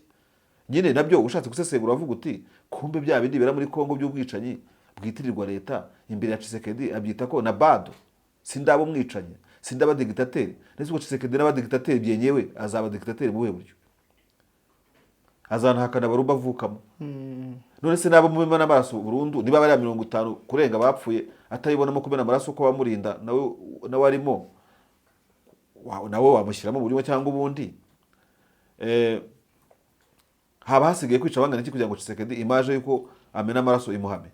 nyine. Nabyo ushatse gusesengura uravuga uti kumbe bya bindi bibera muri Kongo by'ubwicanyi bwitirirwa leta, imbere ya Tshisekedi abyita ko na bado sindaba umwicanyi, sindaba digitateri. Ndetse ubwo Tshisekedi n'abadigitateri byenyewe, azaba digitateri mu buhe buryo? Azanahakana barumba avukamo? None se nabo mumena n'amaraso burundu, niba bariya 50 kurenga bapfuye atayibonamo kumena amaraso, ko bamurinda nawe arimo, nawe wamushyiramo mu buryo cyangwa ubundi? Haba hasigaye kwica bangana iki kugira ngo Tshisekedi image yuko amena amaraso imuhame?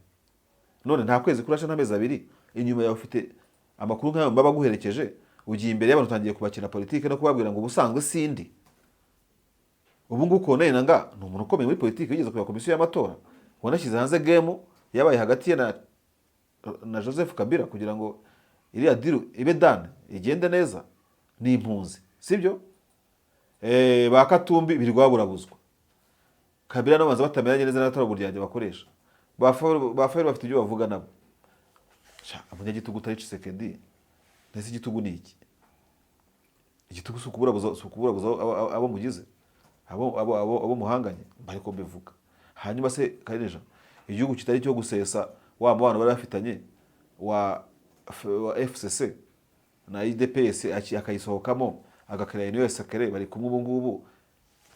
None nta kwezi kurasha n'amezi 2 inyuma yawe ufite amakuru nk'ayo baba baguherekeje, ugiye imbere y'abantu utangiye kubakina politike no kubabwira ngo ubusanzwe sindi. Ubu ngubu Corneille Nangaa ni umuntu ukomeye muri politiki, wigeze kuyobora komisiyo y'amatora, wanashyize hanze game yabaye hagati ye na Joseph Kabila kugira ngo iriya deal ibe done, igende neza. Ni impunzi, sibyo? Ba Katumbi birirwa baburabuzwa, Kabila n'abanza batamenyanye neza n'abatari uburyarya bakoresha, ba Fayulu bafite ibyo bavuga nabo. Sha, umunyagitugu utari Tshisekedi, ndetse igitugu ni iki? Igitugu si ukuburabuza abo mugize abo muhanganye, ariko mbivuga. Hanyuma se Kareja, igihugu kitari cyo gusesa wa mubano bari bafitanye wa FCC na UDPS, akayisohokamo agakora Union Sacrée, bari kumwe ubu ngubu.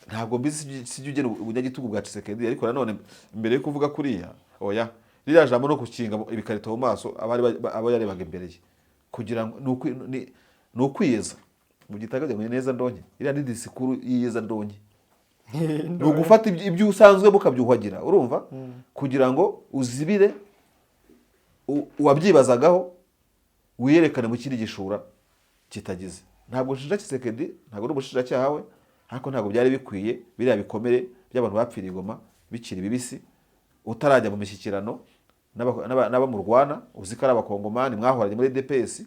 Ntabwo mbizi, sijya ugena ubunyagitugu bwa Tshisekedi, ariko nanone mbere yo kuvuga kuriya, oya, ririya jambo no gukinga ibikarito mu maso abari abo yarebaga imbere ye, kugira ngo ni ukwiyeza mu gitagaje ngo ni neza ndonke. Iriya ni disikuru yiyeza ndonke, ni ugufata ibyo usanzwe mukabyuhagira, urumva, kugira ngo uzibire uwabyibazagaho, wiyerekane mu kindi gishura kitagize. Ntabwo nshinja Tshisekedi, ntabwo ari umushinjacyaha we, ariko ntabwo byari bikwiye biriya bikomere by'abantu bapfiriye i Goma bikiri bibisi, utarajya mu mishyikirano n'abo murwana, uzi ko ari abakongomani mwahoranye muri DPS,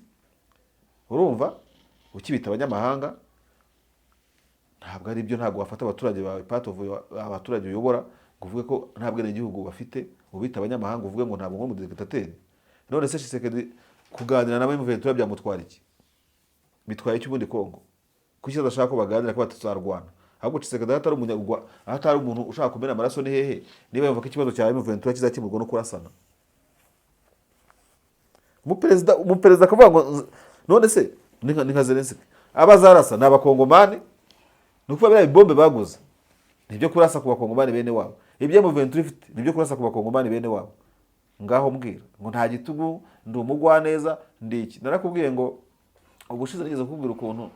urumva, ukibita abanyamahanga. Ntabwo ari byo. Ntabwo wafata abaturage bawe, part of abaturage uyobora, ngo uvuge ko nta bwenegihugu bafite, ubita abanyamahanga, uvuge ngo ntabwo nk'umu dictateur. None se Tshisekedi kuganira na M23 byamutwara iki? Bitwaye iki ubundi Kongo? Kuki adashaka ko baganira, ko batazarwana? Ahubwo Tshisekedi aho atari umunyarwa, aho atari umuntu ushaka kumena amaraso ni hehe, niba yumva ko ikibazo cya M23 kizakemurwa no kurasana? Umuperezida akavuga ngo none se ni nka Zelensky, abazarasa ni Abakongomani. Ni ukuvuga biriya bibombe baguze ni ibyo kurasa ku Bakongomani bene wabo, ibyo M23 ifite ni ibyo kurasa ku Bakongomani bene wabo. Ngaho mbwira ngo nta gitugu, ndi umugwaneza, ndi iki? Narakubwiye ngo ubushize nigeze kukubwira ukuntu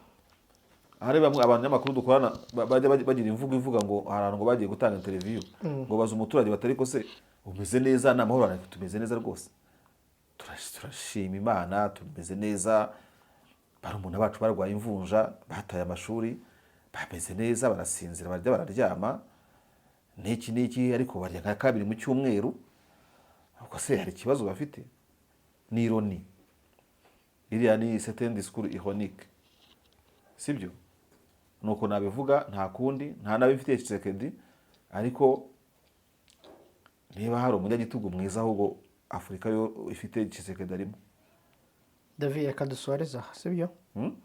hari bamwe abanyamakuru dukorana bajya bagira imvugo ivuga ngo hari ahantu ngo bagiye gutanga interview, ngo baza umuturage batari ko se umeze neza, ni amahoro? Ariko tumeze neza rwose, turashima Imana, tumeze neza. Barumuna bacu barwaye imvunja, bataye amashuri, bameze neza, barasinzira, barya, bararyama, n'iki n'iki, ariko barya nka kabiri mu cyumweru. Ubwo se hari ikibazo bafite? Ni ironie iriya, ni c'est un discours ironique, sibyo? Nuko nabivuga, nta kundi, nta nabi mfitiye Tshisekedi, ariko niba hari umunyagitugu mwiza ahubwo Afurika yo ifite, Tshisekedi arimo. David, reka dusoreze aha, sibyo? Hmm?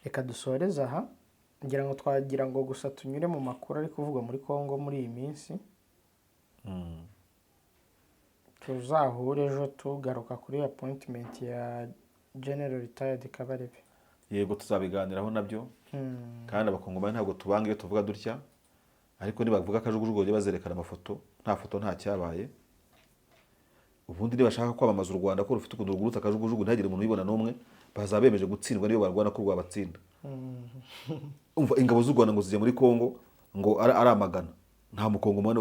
Reka dusoreze aha. Ngira ngo twagira ngo gusa tunyure mu makuru ari kuvugwa muri Congo muri iyi minsi, tuzahure ejo tugaruka kuri appointment ya General Retired Kabarebe. Yego, tuzabiganiraho nabyo. Kandi Abakongomani ntabwo tubanga iyo tuvuga dutya, ariko nibavuga akajugujugu bajye bazerekana amafoto. Nta foto, nta cyabaye. Ubundi nibashaka kwamamaza u Rwanda ko rufite ukuntu rugurutse akajugujugu ntihagire umuntu uyibona n'umwe, bazaba bemeje gutsindwa niyo barwana ko rwabatsinda. Umva, ingabo z'u Rwanda ngo zijya muri Congo ngo ari amagana, nta Mukongomani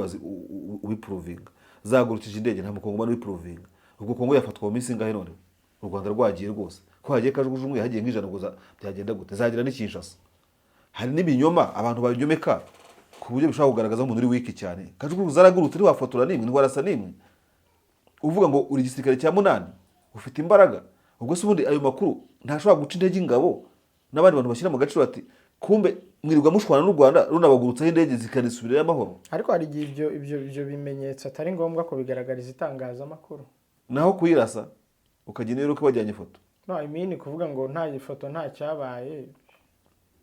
ubiprovinga. Zagurukije indege, nta Mukongomani ubiprovinga. Ubwo Kongo yafatwa mu minsi ingahe none u Rwanda rwagiye rwose? Ko hagiye kajugujugu, hagiye nk'ijana, ubwo byagenda gute? Zagira n'i Kinshasa. Hari n'ibinyoma abantu babyomeka ku buryo bishobora kugaragaza umuntu uri weak cyane. Kajugujugu zaragurutse, ntiwafotora n'imwe, ntiwarasa n'imwe, uvuga ngo uri igisirikare cya munani, ufite imbaraga. Ubwo se ubundi ayo makuru ntashobora guca intege ingabo n'abandi bantu bashyira mu gaciro, bati kumbe mwirirwa mushwana n'u Rwanda runabagurutseho indege zikanisubirirayo amahoro? Ariko hari igihe ibyo bimenyetso atari ngombwa kubigaragariza itangazamakuru. Naho kuyirasa ukajya New York wajyanye ifoto. No, I mean, kuvuga ngo nta ifoto, nta cyabaye,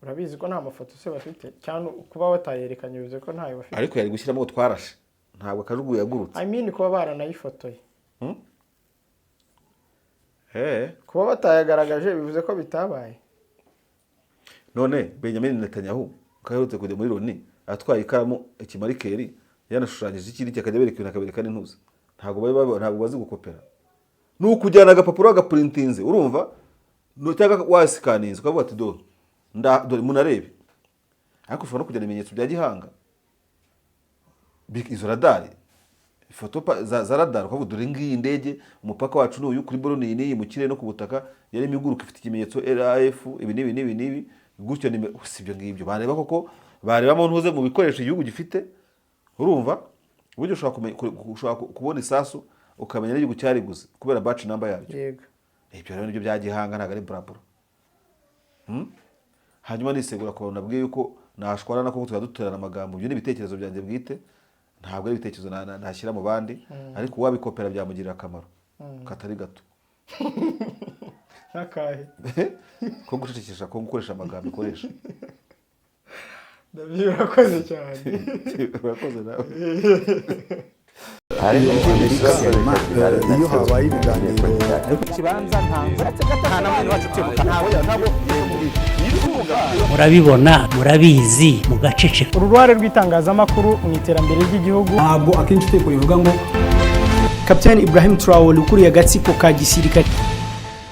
urabizi ko nta mafoto se bafite, cyangwa kuba batayerekanye bivuze ko ntayo bafite? Ariko yari gushyiramo ngo twarashe, ntabwo akajugu yagurutse. I mean, kuba baranayifotoye. Kuba batayagaragaje bivuze ko bitabaye? None Benjamin Netanyahu ko aherutse kujya muri Loni atwaye ikaramu, ikimarker, yanashushanyije ikindi, akajya bereka ibintu, akabereka n'intuza, ntabwo bazi gukopera? Ni ukujyana agapapuro agaprintinze, urumva, cyangwa wasikaninze, ukavuga ati dore dore munarebe. Ariko ushobora no kujyana ibimenyetso bya gihanga, izo radari, ifoto za radari, ukavuga dore ngiyi ndege, umupaka wacu ni uyu, kuri borone iyi n'iyi, mu kirere no ku butaka yarimo iguruka, ifite ikimenyetso RAF, ibi n'ibi n'ibi n'ibi gutyo. Si ibyo ngibyo bareba koko, barebamo ntuze mu bikoresho igihugu gifite. Urumva uburyo ushobora ushobora kubona isasu ukamenya n'igihugu cyariguze kubera batch number yaryo. Ibyo rero nibyo bya gihanga, ntabwo ari burabura. Hanyuma nisegura ku bantu nabwiye yuko nashwana nako tukaba duterana amagambo. Ibyo ni ibitekerezo byanjye bwite, ntabwo ari ibitekerezo nashyira mu bandi, ariko uwabikopera byamugirira akamaro katari gato. Nk'akahe? Ko gucecekesha, ko gukoresha amagambo ikoresha. David, urakoze cyane. Urakoze nawe. Iyo habaye ibiganiro Murabibona, murabizi, mugaceceka. Uruhare rw'itangazamakuru mu iterambere ry'igihugu. Ntabwo akenshi itegeko rivuga ngo Kapitani Ibrahim Traore ukuriye agatsiko ka gisirikare.